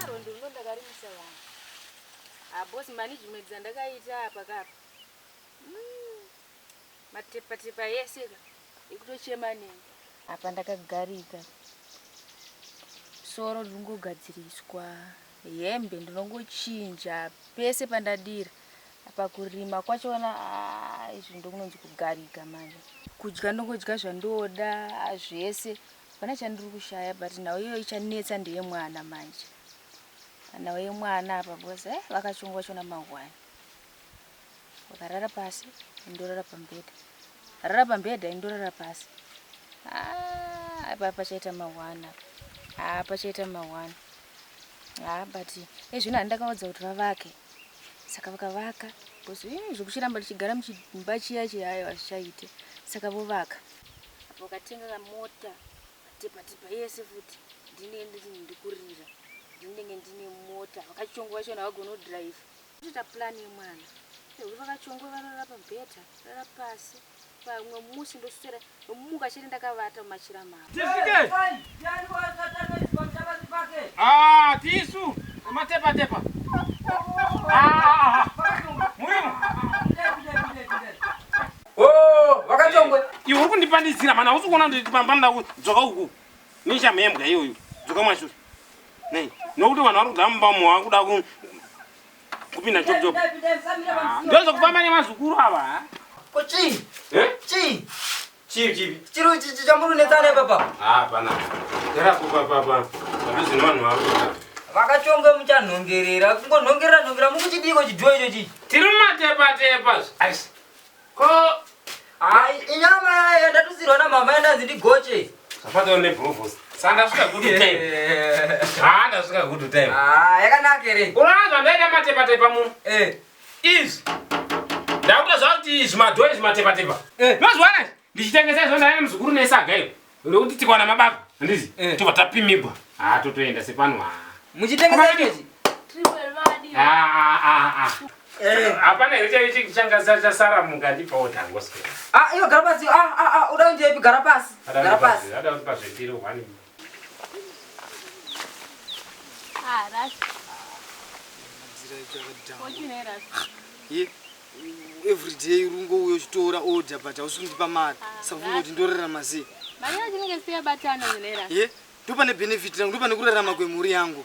Rondo rino ndakarimisa vanhu. Boss management dzandakaita apa kapa. Matepa-tepa yese ka ekutochema neni. Apa ndakagarika. Soro rinongogadziriswa, hembe ndinongochinja pese pandadira. Apa kurima kwachona ah, izvi ndokunonzi kugarika manje. Kudya ndongodya zvandoda zvese. Hapana chandiri kushaya but nhau iyoyo ichanetsa ndeyemwana manje. Nhau yemwana apa because vakachongwa vachona mangwani. Vakarara pasi, indorara pamubhedha. Rara pamubhedha, indorara pasi. Ah, apa pachaita mahwana. Ah, pachaita mahwana. Ah, but ezvino handakaudza kuti vavake. Saka vakavaka because zvekuchiramba tichigara muchimba chiya chiya aiwa zvichaite. Saka vovaka. Apa ukatenga kamota tepa-tepa yese futi ndinenge ndiri ndikurira. Ndinenge ndine mota. Vakachongwa vachona havagoni kudhiraivha. Toita plan yemwana. Uri vakachongwa vanorara pamubhedha, rara pasi. Pamwe musi ndoswera ndomuka chete ndakavata mumachira mavo. Tisvike. Ah, tisu matepa tepa. Murimo. Oh, vakatongwe. Iwe uri kundipandisira mana hausi kuona kuti pambanda dzoka uku. Nishamhembwa iyoyo. Dzoka mashure. Nei, nokuti vanhu vari kugara mumba umu vakuda kupinda chop chop. Ndozokufamba nemazukuru ava. ha? Ko chii? Eh? Chii? Chii chipi? Chiro ichi chamuri kunetsana ipapa. Ah, pana. Gara kupa papa. Padhuze nevanhu vari kuda. Vakachongwe muchanhongerera, kungonhongerera nhongerera mukuchidiko chidhiwo icho chichi. Tiri mumatepa tepa. Aisi. Ko Hai, inyama yayo ndatusirwa namama yandanzi ndigoche. Zvafatwa nebrovos. Saka ndasvika good time. Ah, ndasvika good time. Ah, yakanaka here. Unoona zvandaita matepa tepa muno. Eh. Izvi. Ndakuda zvakuti izvi madhoo izvi matepa tepa. Eh. Mazuva anaya ndichitengesa izvo ndane muzukuru nesaga iro. Rokuti tikwana mababa. Handizi. Tobva tapimigwa. Ah, totoenda sepano. Ah. Muchitengesa ichochi? Ah, ah, ah, ah. Hapana here chaicho changa chasara mukandipawo tango square. Ah, iwe gara pasi. Ah, ah, ah, uda kundiyepi gara pasi. Gara pasi. Ada kuti pazvetiro one. Ah, Rasta. Ochine Rasta. Ye, everyday uri ungouya uchitora order but hausi kundipa mari saka funga kuti ndorarama sei. Mari yacho inenge isiyabatana zvine Rasta. Ye, ndopane benefit rangu, ndopane kurarama kwemhuri yangu.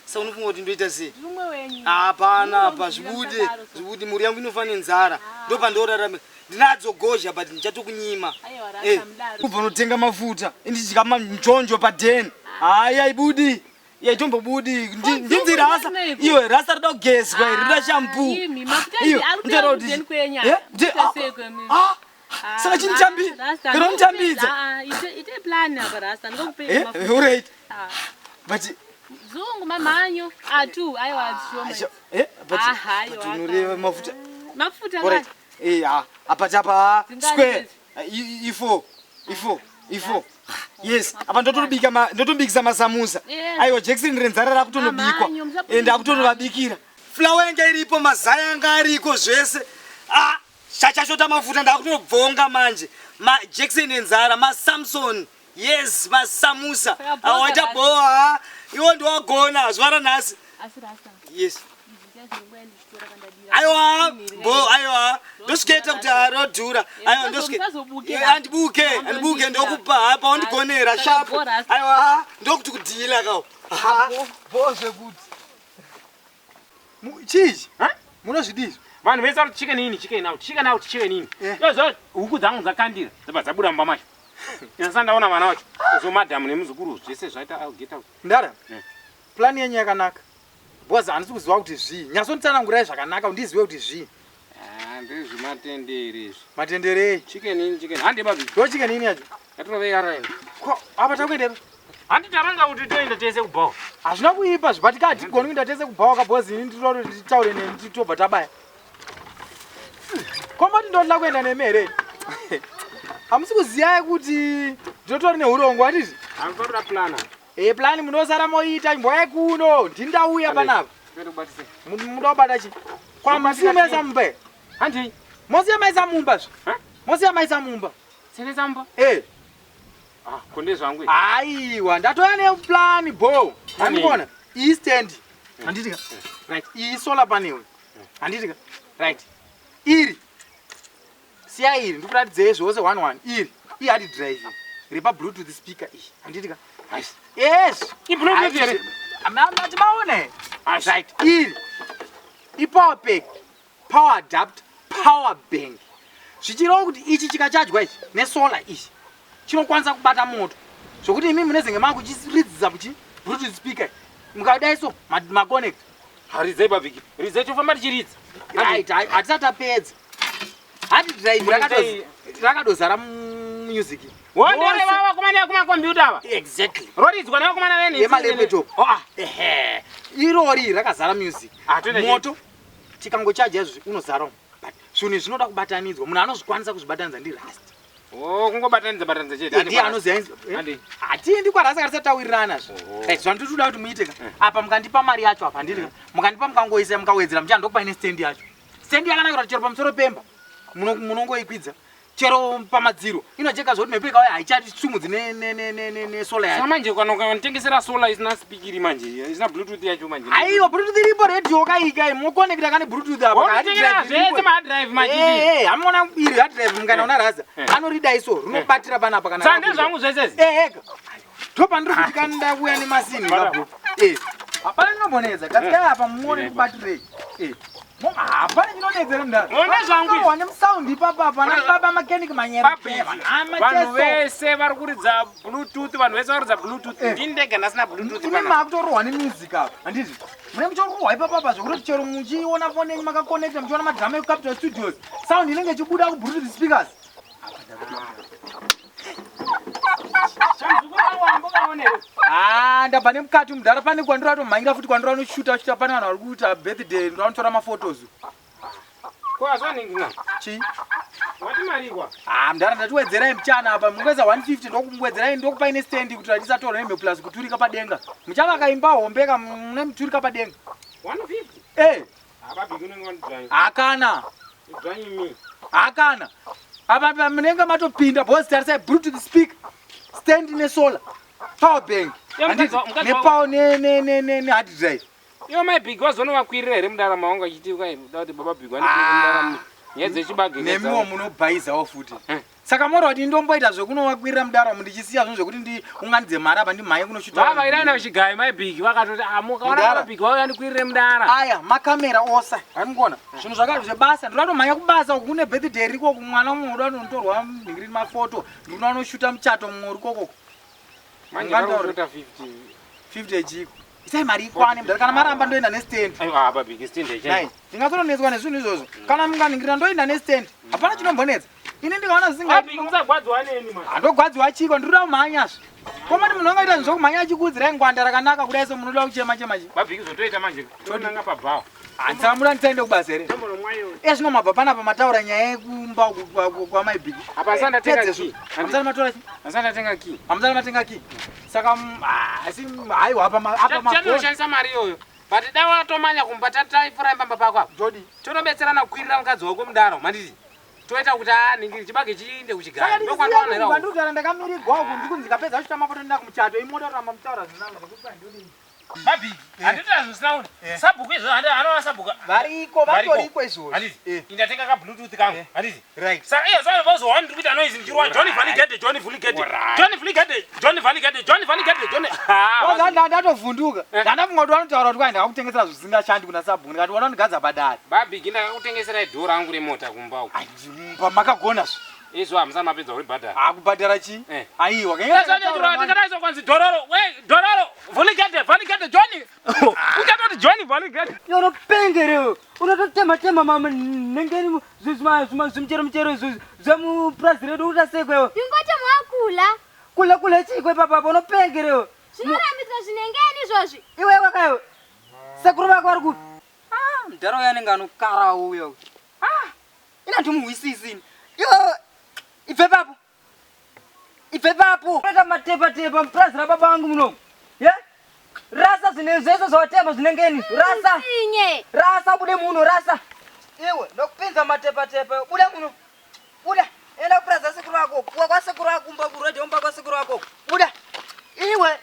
Saka unofunga kuti ndoita sei? Ndimwe wenyu. Hapana apa zvibude, zvibude, mhuri yangu inofa nenzara. Ndopandorarama. Ndinadzo gozha but ndichatokunyima. Aiwa Eh, Rasta mudaro. kubva unotenga mafuta indichidya manjonjo padheni. Hayi, haibudi, yaitombobudi. Ndinzi rasa iwe, rasa rida kugezwa iri, rida shampoo. Imi mafuta Iyo, ari ndinotaura kuuya kuti- kudeni kwenya. Eh, ah, saka chinditambi- kana unotambidza? Ite plan apa Rasta, ndingakupei Eh, mafuta. alright. Ah. But Zungu mamhanyo atu aiwa adzishoma. eh, but Aha, but aiwa, unoreva mafuta. Mafuta Alright. ngani? Eh, ah, apa chapa Dzingani square. idzi? I4, i4, i4. Yes, apa ndotobika ndotobikisa masamusa. Yes. Aiwa, Jackson renzara rakutonobikwa. Mamhanyo, musapinde Ende akutonovabikira. Flour yanga iripo, mazai anga ariko zvese. Ah, chachashota mafuta ndakutobvonga manje. Ma Jackson enzara, ma Samson. Yes, masamusa. Saka bhowa Awaita rasta. boha. Iwo ndiwagona zuva ranhasi. Asi Rasta. Yes. Izvi ndinguya ndichitora kandadira. Aiwa, bo, aiwa. Ndosvikaita kuti arodhura. Aiwa, ndosvika. Musazobuke. Andibuke, andibuke ndokupa hapa wandigonera Saka sharp. bho rasta. Aiwa, ndokuti kudhila kawo. Bo zvekuti. Chii? Munozvidii? Vanhu vese vari chicken in, chicken out, chicken out, chicken in. Izvo huku dzangu dzakandira, dzabva dzabuda mumba macho. Ndasati ndaona vana vacho. Izvo madhamu nemuzukuru zvese zvaita out, get out. Ndara. Eh. Plan yenyu yakanaka. Because handisi kuziva kuti zvii. Nyatsonditsanangurai zvakanaka kuti ndizive kuti zvii. Ah, ndezvematendere izvi. Matenderei. Chicken in, chicken. Handi babi. Ndo chicken in yacho. Yatirove yaraini. Ko, apa takuendepi? Handi taranga kuti toenda tese kubhawa. Hazvina kuipa zvibatika hatigoni kuenda tese kubhawa kabhozi ini ndinoda kuti titaure nemi tobva tabaya. Komboti ndoda kuenda nemi here? Hamusi kuziyai kuti ndinotori neurongwa handiti? Anotoda plana. E plani munosara moita imboyai kuno ndindauya panapa. Toenda kubatise. Muda kubata chi? Kwa musiye maisa mumba here? Handi. Mosiya maisa mumba zve? Mosiya maisa mumba. Senesa mumba? Eh. Ah, konde zvangu. izvi. Aiwa, ndatouya neplani bo. Plani Handikuona? Iyi stand. Handiti ka? Right. Iyi solar panel. Handiti ka? Right. Iri. Siya iri, ndikuratidzei zvose 11. Iri. I hard drive. Ripa bluetooth speaker iyi. Handiti ka? Yes. I bluetooth here? Mati maone. Right. Iri. I power pack, power adapter, power bank. Zvichireva kuti ichi chikachajwa ichi nesolar ichi chinokwanisa kubata moto zvokuti imi munezenge makuchiridzisa kuchi bluetooth speaker mukadai so maconnect. Ridzai babiki. Ridzai tofamba tichiridza. Right, hatisati tapedza. Hard drive rakadozara music. Wondere vava kumana kuma computer ava. Exactly. Roridzwa nevakomana vene. Yemalaptop. Ah, ehe. Irori rakazara music. toenda Moto tikangochaja izvi unozara umu. But zvinhu izvi zvinoda kubatanidzwa. Munhu anozvikwanisa kuzvibatanidza ndirust. Oh, kungobatanidza batanidza chete. Eh, ndiye anoziva. Hatiendi kwarasa katisati tawirirana zve. Right, zvandinotoda kuti muite ka. Apa mukandipa mari yacho apa handiti ka. Mukandipa mukangoisa mukawedzera muchanda ndokupai nestand yacho. Stand yakanakira kuti chero pamusoro pemba munongoikwidza. Chero pamadziro inocheka zvekuti mhepo ikauya haichatisumudzi nesola yacho. Manje kana ukanitengesera solar isina spikiri manje, isina bluetooth yacho manje. Aiwa, bluetooth iripo, radio kaika mokonekta kane bluetooth apa. Wonotengera zvese ma hard drive manje. Eh, eh, amuona iri hard drive mukaenda una raza. Anorida iso, rinobatira panapa kana. Saka ndezvangu zvese izvi? Eh, ega. Ndopandiri kuti kana ndakuya nemasini ngabho. Eh. Hapana chinombonetsa. Gadzikai apa muone kubatirei. Eh. Hapana chinonetsa here mudhara? One zvangu izvi. Wane musound ipapa apa ana baba mechanic manyere. Vanhu vese vari kuridza bluetooth, vanhu vese vari kuridza bluetooth. Ndini ndega ndasina bluetooth Imi pana. makutorohwa nemusic apa. Handiti? Mune muchorohwa ipapa apa zvekuti chero muchiona foni yenyu makakonekta muchiona madrama ekuCapital Studios. Sound inenge ichibuda kubluetooth speakers. Ah, ndabva nemukati mudhara pane kwandiri atomhanyira futi kwandiri anoshuta shuta pane vanhu vari kuita birthday ndovanotora mafotos. Ko azvaningina? Chii? Wati marikwa? Ah, mudhara ndatiwedzerai muchana apa mungoisa 150 ndokumwedzerai ndokupai nestand kuti tisatorwa nemhepo plus kuturika padenga. Muchavaka imba hombe ka mune muturika padenga. 150? Eh, Apa big unenge wandidzvanya. hakana. Dzvanyi me. Hakana. Apa apa munenge matopinda boss tarisai bluetooth speaker, stand nesolar, power bank. Ya, Handiti? mukadzi wa- Nepower ne ne ne ne ne hard drive. Iwo mai big wazonovakwirira here mudara mawangu achiti ukai da kuti baba big vandikwirira mudara nyaya dzechibage Nemiwo munobhaizawo futi. Saka mora kuti ndomboita zvekunovakwirira mudara umu ndichisiya zvinhu zvekuti ndiunganidze mari apa ndimhanye kunoshuta. Baba irana kuchigayo mai big vakatoti amuka wana Mudara. baba big vauya ndikwirire mudara. Aya makamera ose andikuona zvinhu zvakati zvebasa ndinotomhanya kubasa uku kune birthday riko kumwana mumwe uda kunotorwa nhingirini mafoto ndinoda unoshuta muchato mumwe uri kokoko Manje vari kushuta 50. 50 echiko isai mari ikwane mudhara kana maramba ndoenda nestand Aiwa apa big stand Nai, ichai. ndingatononetswa nezvinhu izvozvo kana munganhingirira ndoenda nestand hapana chinombonetsa ini ndikaona zvisinga Big musagwadziwa neni man. handogwadziwa chiko ndinoda kumhanyazve komati munhu angaita zvinhu zvokumhanya achikuudzirai ngwanda rakanaka kudai so munoda kuchema chema chi Baba big zvotoita manje tonanga pabhawa. handisaka muda ndisaende kubasa here Tombonomwa iyoyo. iye zvino mabva panapa mataura nyaya yekumba uku kwamaibhiki Apa asati ndatenga key. hamusati matora chi Asati ndatenga key. hamusati matenga key saka asi haiwa apa apa magoni Chanoshandisa mari iyoyo. But dai watomanya kumba tataifura pamba pako apa. Jodi. Tonobetserana kukwirira mukadzi wako mudaro manditi. Toita kuti aningiri chibage chiinde saka kuchigaro. Ndokwandinoona ndikuma ndikugara ndakamirigwa uku ndikunzi ndikapedza kusvika mafoto ndenda kumuchato imota kuramba mutaura zvinangu zvekuti handidini Babigi, handiti zvisina kuti sabhuku izvo handi anova sabhuku. Variko, vatoriko izvozvo. Handiti. Indatenga ka bluetooth kangu. Handiti. Right. Saka iye saka vazowana ndiri kuita noise ndichirwa Johnny Valigade, Johnny Valigade. Johnny Valigade, Johnny Valigade, Johnny Valigade, Johnny. Oza ndatovhunduka ndandafunga kuti vanotaura kuti kwai ndakakutengesera zvisingashandi kuna sabhuku ndikati wana undigadza padare Babigi ndakakutengeserai dhoo rangu remota kumba uku. pamakagona zve Izvo hamusati mapedza kuribhadhara. akubhadhara chii aiwa Ndakadaiso kwanzi dhororo, we dhororo, Valigade, Valigade, Johnny. Uchatoti Johnny Valigade. Unopengerewo unototema tema manengeni zvimuchero muchero zvemupurazi redu utasekwewo Ndingoti mwakula. kula kula chikwe papapa unopengerewo Zvinorambidzwa zvinengeni izvozvi. iwewe kaiwe sekuru vako vari kupi mudhara uyo anenge anokarawo uyo ina ndimuhwisisini iwe ibve papo ibve papo unoita matepa tepa mupurazi rababa vangu munomu ye rasa zvine zvese zvawatema zvinengeni rasa rasa bude muno rasa iwe ndokupinza matepa tepa buda muno buda enda kupurazi asekuru vako kuwa kwasekuru vako kumba kuredhi umba kwasekuru vako buda iwe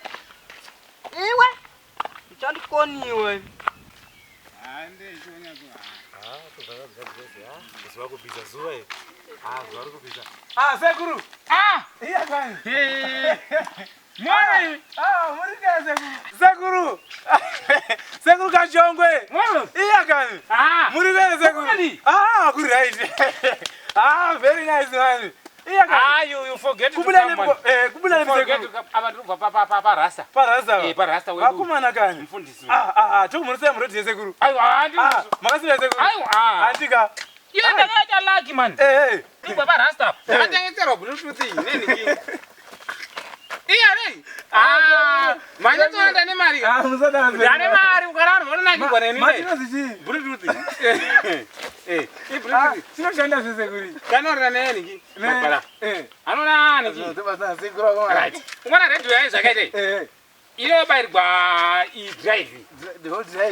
iwe uchandikoniwe Zuva kupisa zuva iri. Ah, zuva riri kupisa. Ah, sekuru. Ah! Iya kwani. Mwari. Ah, muri kai sekuru. Sekuru. Sekuru Kachongwe. Iya kani. Ah. Muri kai sekuru. Ah, kuri right. Ah, very nice man. Iya kani. Ah, you forget to Kubula come, ne man. eh kubula ne Forget sekuru. to come. Apa ndiri kubva pa rasta. Pa rasta. Eh, pa rasta wedu. Vakomana kani. Mufundisi. Ah, ah, ah, tokumurisa murodhi yesekuru. Aiwa, handi. Ah, makasira sekuru. Aiwa. Andika. Iwe ndakaita lucky man. Eh, eh. Ndibva pa rasta. Ndakatengeserwa bluetooth iyi neni iyi. Iya nei. Ah, manje toona ndane mari. Ah, musadaro. Ndane mari ukarara unonakirwa neni. Matinozi chii? Bluetooth. Eh, i bluetooth. Chinoshanda zvesekuru. Kanorira neni ki. Mabhala. Eh. Anoona ani ki. Sekuru vakomana. Right. Unoona radio yayo zvakaita iyi. Eh. Inobairwa idrive.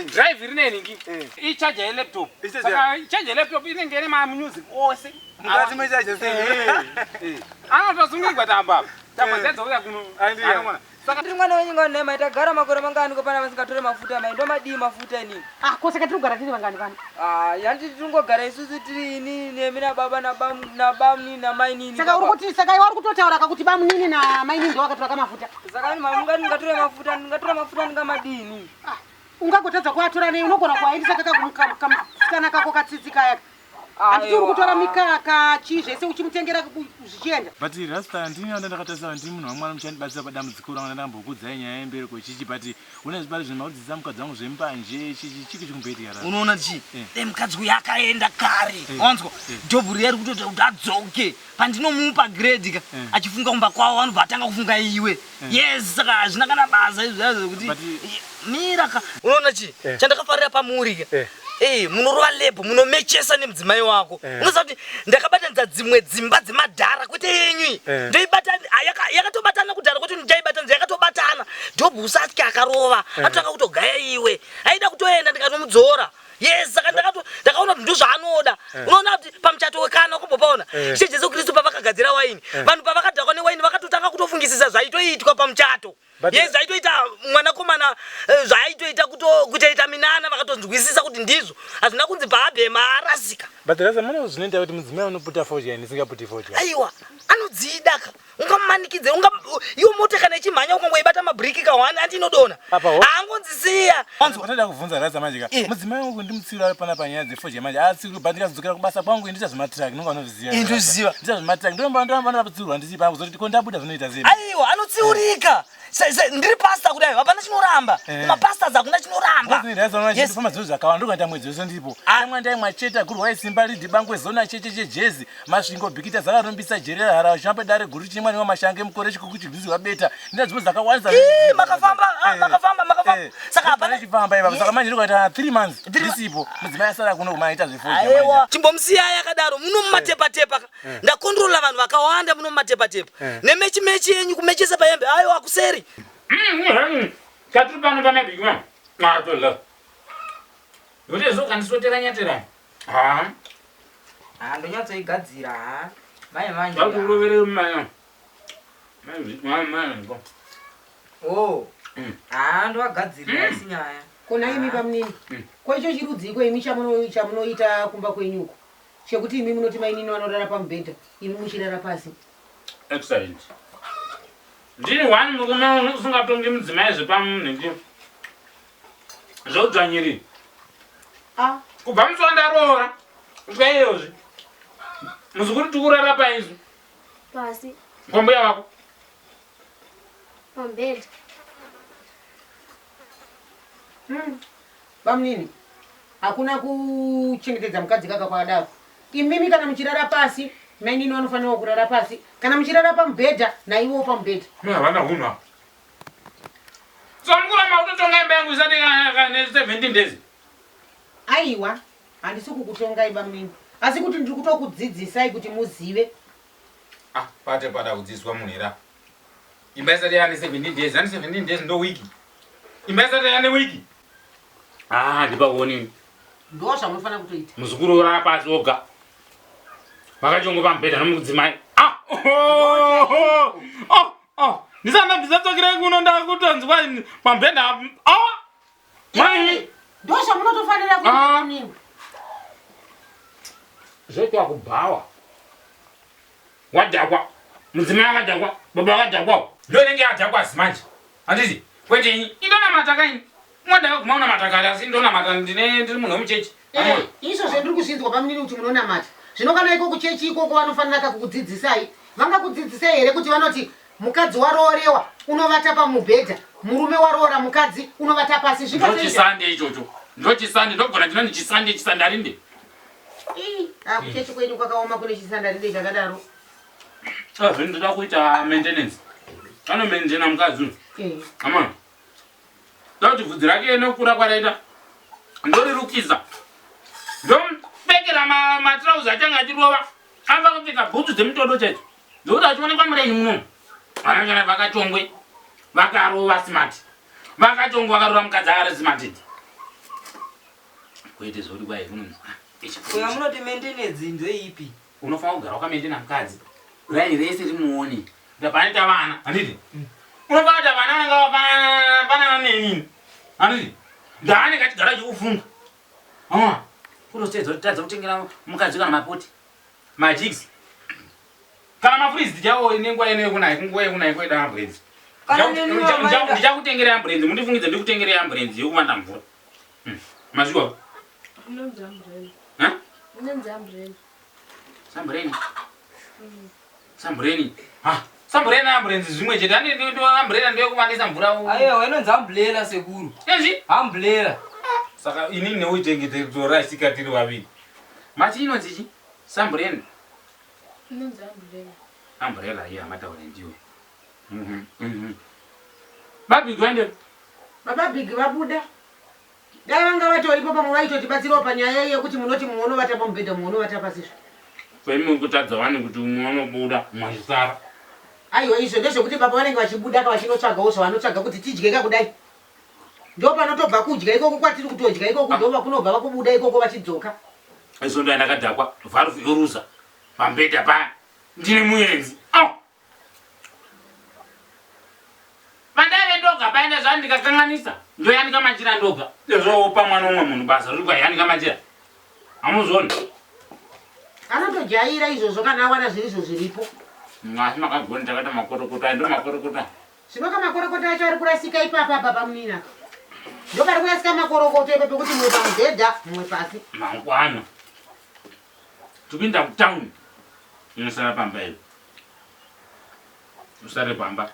Drive rine ningi. Icharger yelaptop. Saka charger yelaptop inenge ine mamusic ose. Mukati mecharger sei? Anotosungirwa tamba apa. Tamba dzadzouya kuno. Anoona. Saka ndiri mwana wenyu ngani mai tagara makore mangani ko pana vasingatore mafuta mai ndomadii mafuta inini. Ah ko saka tiri kugara tiri vangani pano? Ah yandi tingogara isusu tiri ini nemi nababa nabamnini namainini. Saka uri kuti saka iwe uri kutotaura ka kuti bamunini namainini ndo vakatora kamafuta. Saka manga ndingatora mafuta ndingatora mafuta ndingamadini. Ah ungagotadza kuatora nei unogona kuaendesa kakamusikana kako katsitsi kaya. Handiti uri kutora mikaka chii zvese uchimutengera zvichienda. But rasta ndini wanda ndakatarisa ndini munhu wamwari muchandibatsira padambudziko rangu ndandakambokuudzai nyaya yembereko chichi but une zvibari zvinhu makudzidzisa mukadzi wangu zvembanje chichi chiki chikumboitika rasta. Unoona chii? Dai mukadzi uyu akaenda kare. Wanzwa? Dhobhu riya riri kutoita kuti adzoke. Pandinomupa grade ka achifunga kumba kwavo anobva atanga kufunga iwe. Yes, saka hazvina kana basa izvi zvazo zvekuti mira ka. Unoona chii? Chandakafarira pamuri ka. Eh, munorova lebho munomechesa nemudzimai wako. Unoziva kuti ndakabatanidza dzimwe dzimba dzemadhara kwete yenyu iyi. Ndoibata yakatobatana kudhara kwete ndichaibatanidza yakatobatana. Dhobhu usatye akarova. Atotanga kutogaya iwe. Aida kutoenda ndikatomudzora. Yes, saka ndakato ndakaona kuti ndozvaanoda. Unoona kuti pamuchato wekana ukumbopaona. Ishe Jesu Kristu pavakagadzira waini, vanhu pavakadhakwa newaini vakatotanga kutofungisisa zvaitoitwa pamuchato. Yes, zvaitoita mwanakomana zvaitoita kutoita minana vakatonzwisisa kuti ndizvo. Hazvina kunzi paabhema arasika. But rasa mune zvinoita kuti mudzimai unoputa fodya ini singaputi fodya. Aiwa, anodzida ka. Ungamumanikidze, unga iyo mota kana ichimhanya ukangoibata mabhiriki ka one anti inodonha. Haangonzisiya. Wanza kubvunza rasa manje ka. Mudzimai wangu ndimutsiura ari pana panyaya dzefodya manje. Atsiuri but ndikazodzokera kubasa kwangu ndicha zvematruck ndinonga unoziva. Eh, ndoziva. Ndicha zvematruck ndoramba ndoramba ndatsiurwa ndichi pangu kuzoti ko ndabuda zvinoita sei. Aiwa, anotsiurika. Ndiri pastor kudai hapana chinoramba. Kumapastors hakuna chinoramba. Yes. Ndofamba zvinhu zvakawanda ndokuita mwedzi wese ndiripo. Amwa ndaimwa chete gurwa isimba ridhi bangwe zona cheche chejezi. Masvingo Bikita dzakarumbisa Jerera Harahwa Chimambe Dare Guru Chinyimwa Nyimwa Mashange Mukore Chikuku Chigwizi Wabeta ndina dzimwe dzakawandisa Ii, makafamba ah, makafamba makafamba saka hapana chifamba ipapa saka manje ndikuita 3 months ndisipo mudzimai asara kuno kumaita zvefodya Aiwa, chimbomusiyai akadaro muno mumatepatepa ka ndakondrola vanhu vakawanda muno mumatepatepa nemechi mechi yenyu kumechesa pahembe aiwa kuseri Chatiri pano pamabiki ma. Atola. Yote zokandisotera nyatera. Ha. Ha ndonyatsoigadzira ha. Mai manje. Vakurovere maya. Mai mai mai. Oh. Ha ndovagadzirira isi nyaya. Ko nhaimi bamunini, ko icho chirudziiko imi chamunoita kumba kwenyu uko chekuti imi munoti mainini vanorara pamubhedha imi muchirara pasi? Excellent. Ndini one murume usingatongi mudzimai zvepamunhu Zveudzvanyiriri. Ah. Kubva musi wandaroora kusvika iyozvi. Muzukuru tikurara paizvi. Pasi. Kwambuya vako. Pamubhedha. Bamunini, hakuna kuchengetedza mukadzi kaka kwakadaro. Imimi kana muchirara pasi, mainini vanofanirawo kurara pasi. Kana muchirara pamubhedha, naivowo pamubhedha. Mai havana hunhu ava. So mukuramba kutotonga imba yangu isati ne 17 days. Aiwa, handisi kukutongai bamunini. Asi kuti ndiri kutokudzidzisai kuti muzive. Ah, pate pada kudzidziswa munhu here apa? Imba isati yane 17 days, yani 17 days ndo wiki. Imba isati yane wiki. Ah, ndipakuonini. Ndo zvamunofanira kutoita. Muzukuru orara pasi oga. Vakachongo pamubhedha nomudzimai. Ah! Oh, oh, oh, oh. Ndisati ndabvisa tsokirai kuno ndakutonzwa pamubhedha apo. Ah! Mai! Ndo zvamunotofanira kuita bamunini. Zvoitwa kubhawa. Wadhakwa. Mudzimai akadhakwa, baba vakadhakwawo. Ndo inenge yadhakwa asi manje. Handiti? Kwete ini. Indonamata kaini. Ungadhakwa guma unamata kare asi indonamata ndine ndiri munhu wemuchechi. Eh, izvo zvendiri kuzvinzwa bamunini kuti munonamata. Zvino kana iko kuchechi ikoko vanofanira ka kukudzidzisai. Vangakudzidzisai here kuti vanoti mukadzi waroorewa unovata pamubhedha, murume waroora mukadzi unovata pasi. Zvingatoita? Ndochisande ichocho. Ndochisande ndogona chinonzi chisande chisandarinde. Ii, ah, kuchechi kwenyu kwakaoma kune chisandarinde chakadaro. Ah, zvino ndoda kuita maintenance. Ano maintaina mukadzi uyu. Eh. Amana. Ndoda kuti bvudzi rake nokura kwaraita ndorirukisa. Ndomupfekera matirauzi achange achirova. Anofanira kupfeka bhutsu dzemutodo chaidzo. Ndokuti achionekwa muraini munomu. Vanongana vakachongwe vakarova smart. Vakatongo vakarora mukadzi akaresi matete. Kwete zvoti kwai kunonzi Uya munoti maintenance ndoipi? Unofanira kugara wakamaintaina mukadzi. Raini rese rimuone. Ndapanoita vana, handiti? Unofanira kuita vana vanenge vakafanana nenini. Handiti? Ndaanenge achigara achikufunga. Ah, kutotedza kutadza kutengera mukadzi kana mapoti. Majigs. Kana mafurizi tichawo nenguva ino yekunaya, kunguva yekunaya kwedu ambulance. Kana neni wamaida. Ndichakutengera ambulance, mundifungidze ndikutengere ambulance yekuvanda mvura. Mazviwa? Inonzi umbrella. Ha? Inonzi umbrella. Sambureni. Sambureni. Ha, sambureni na ambulance zvimwe chete. Ani ndo umbrella ndiyo kuvandisa mvura. Aiwa inonzi umbrella sekuru. Inonzi? Umbrella. Saka inini newe tenge torasika tiri vaviri. Mati inonzi chi? Sambureni. Inonzi umbrella. Umbrella iya mataura ndiyo. Mhm. Babi gwende. Baba Big vabuda. Dai vanga vatoripo pamwe vaitotibatsirawo panyaya iyi yekuti munoti mumwe unovata pamubhedha mumwe unovata pasi izvo. Kwemi kutadza wani kuti umwe unobuda umwe achisara. Aiwa izvo ndezvekuti baba vanenge vachibuda ka vachinotsvagawo zvavanotsvaga kuti tidye ka kudai. Ndopanotobva kudya ikoko kwatiri kutodya ikoko ndopakunobva vakubuda ikoko vachidzoka. Izvo ndaya ndakadhakwa valve yoruza pambhedha paya ndine muenzi. Au! Pandaive ndoga paya ndazva ndikakanganisa ndoyanika machira ndoga. Zvopa mwana umwe munhu basa riri kwayanika machira. Hamuzvioni? Anotojaira izvozvo kana awana zvirizvo zviripo. Asi makagona takaita makorokota ndo makorokota. Zvino ka makorokota acho ari kurasika ipapa baba munina. Ndopari kurasika makorokoto ipapo pekuti mumwe pamubhedha mumwe pasi. Mangwana. Tikuenda kutown. Unosara pamba iwe. Usare pamba.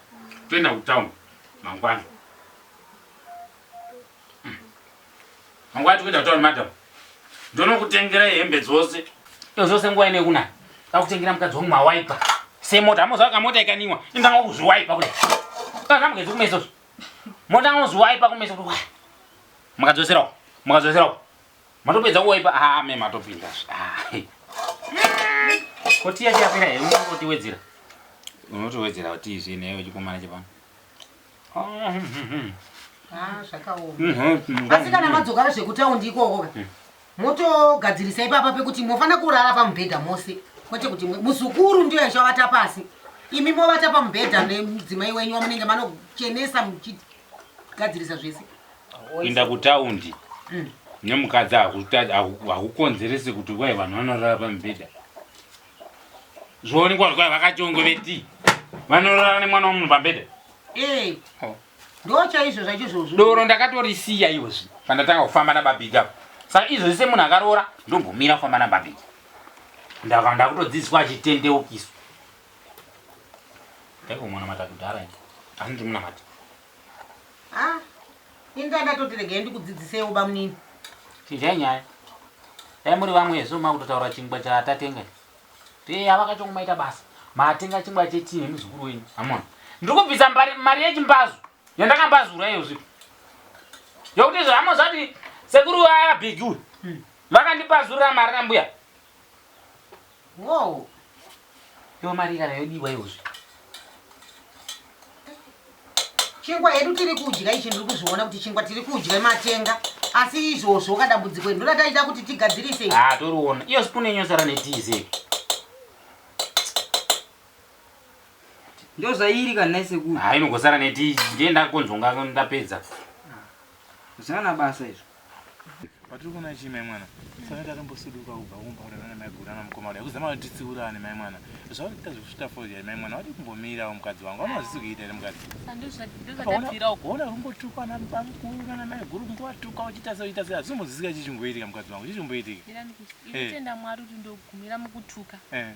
Toenda kutown mangwana. Mangwana tikuenda kutown madam. Ndonokutengera hembe dzose. Iyo zvose nguva ine kuna. Ndakutengera mukadzi wangu mawaipa. Semota amoza kamota ikaniwa. Indanga kuzviwaipa kudai. Kakamugezi kumeso. Mota ngozviwaipa kumeso kuti wa. Mukadzoserawo. Mukadzoserawo. Matopedza kuwaipa ah me matopinda. Ah. Koti yacho yapera here unotiwedzera. Unotowedzera kuti izvi newe chikomana chepano. Ah zvakaoma. Asi kana madzoka zvekutaundi ikoko ka. Motogadzirisa ipapa pekuti mofanira kurara pamubhedha mose kwete kuti muzukuru ndiyo achavata pasi. Imi movata pamubhedha nemudzimai wenyu wamunenge manochenesa muchigadzirisa zvese. Kuenda kutaundi nemukadzi hakukonzeresi kuti kwai vanhu vanorara pamubhedha. Zvoonekwa kuti kwai vakachongo veti vanorara nemwana wemunhu pamubhedha. Eh. Ndo chaizvo zvacho izvozvo. Doro ndakatorisiya izvozvi pandatanga kufamba nababiki apa. Saka izvozvi semunhu akaroora ndombomira kufamba nababiki. Ndaka ndakutodzidziswa achitendeukiso. Ndaikumwanamata kudhara ini. Asi ndiri munamati. Ah, ini ndandatoti regai ndikudzidziseiwo bamunini. Chinjai nyaya. Dai muri vamwe hezvo makutotaura chingwa chatatenga. Te avakachongo maita basa. Matenga chingwa chetii nemuzukuru wenyu. Amona. Ndiri kubvisa mari yechimbazu yandakambazura iyo zvipo. Yokuti izvo hama zvati sekuru vaya big uyu. Vakandipazurira mari nambuya. Wow. Iyo mari kana yodiwa iyozve. Chingwa hedu tiri kudya ichi ndiri kuzviona kuti chingwa tiri kudya matenga asi izvozvo kadambudziko iri ndoda taita kuti tigadzirise. Ah toriona. Iyo spoon inosara netii sei? Ndozvairi kana nhai sekuru. Ah inogosara netii ndiye ndakonzonga ndapedza. Zvana basa izvo. Patiri kuona chii mai mwana? Saka tatombosuduka kubva kumba kudai nana maiguru nana mukoma kudai kuzama kuti titsiurane mai mwana. Zvauri kuita zvekusvuta fodya mai mwana wadii kumbomirawo mukadzi wangu. Auna hazvisi kuita here mukadzi? Ndozvatapfira uko. Ona kumbotukwa nana bamukuru nana maiguru kungowatuka uchiita sei uchiita sei hazvisimbozwisika chii chimboitika mukadzi wangu chii chimboitika? Inotenda Mwari kuti ndogumira mukutuka. Eh.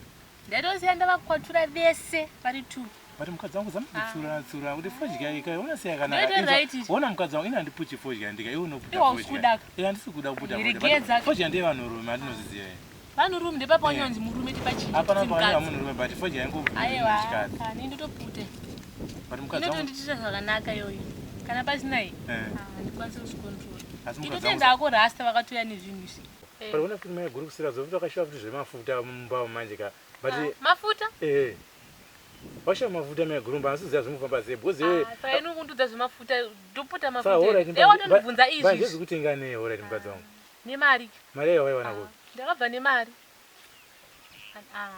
Ndaitosiya ndavakwatura vese vari two. But mukadzi wangu zama kutsiurana tsiurana kuti fodya ika ona sei Ndoita yakanaka. right izvi. Ona mukadzi wangu ini handiputi fodya ndika iwe unoputa Iwe hausi fodya. kudaka. Eh handisi kuda kuputa fodya. Regedza. But Fodya ndeye vanhurume handinozviziva here. Vanhurume ndepapa wanyonzi murume tipa chinhu Hapana kuti pakanyora mukadzi. munhurume but fodya yangu Aiwa, chikadzi. kani ndotoputa. But mukadzi wangu Inotondiitira zvakanaka iyoyo. Kana pasina iyi, eh handikwanisi kuzvikontrol. asi mukadzi wangu Ndotenda hako rasta vakatouya nezvinhu izvi. But ona futi mai guru kusira zofuta wakashuva futi zvemafuta mumba manje ka. But Ah, mafuta? Eh. Washa mafuta mai guru mba asiziva zvimufamba sei because iwe Ah, saka ini kundudza zvemafuta ndoputa Saka mafuta alright, dai watondibvunza mbanje izvi izvi. zvekutenga nei alright mukadzi wangu? Nemari. Mari yayo waiwana kupi? Ndakabva nemari. Ah,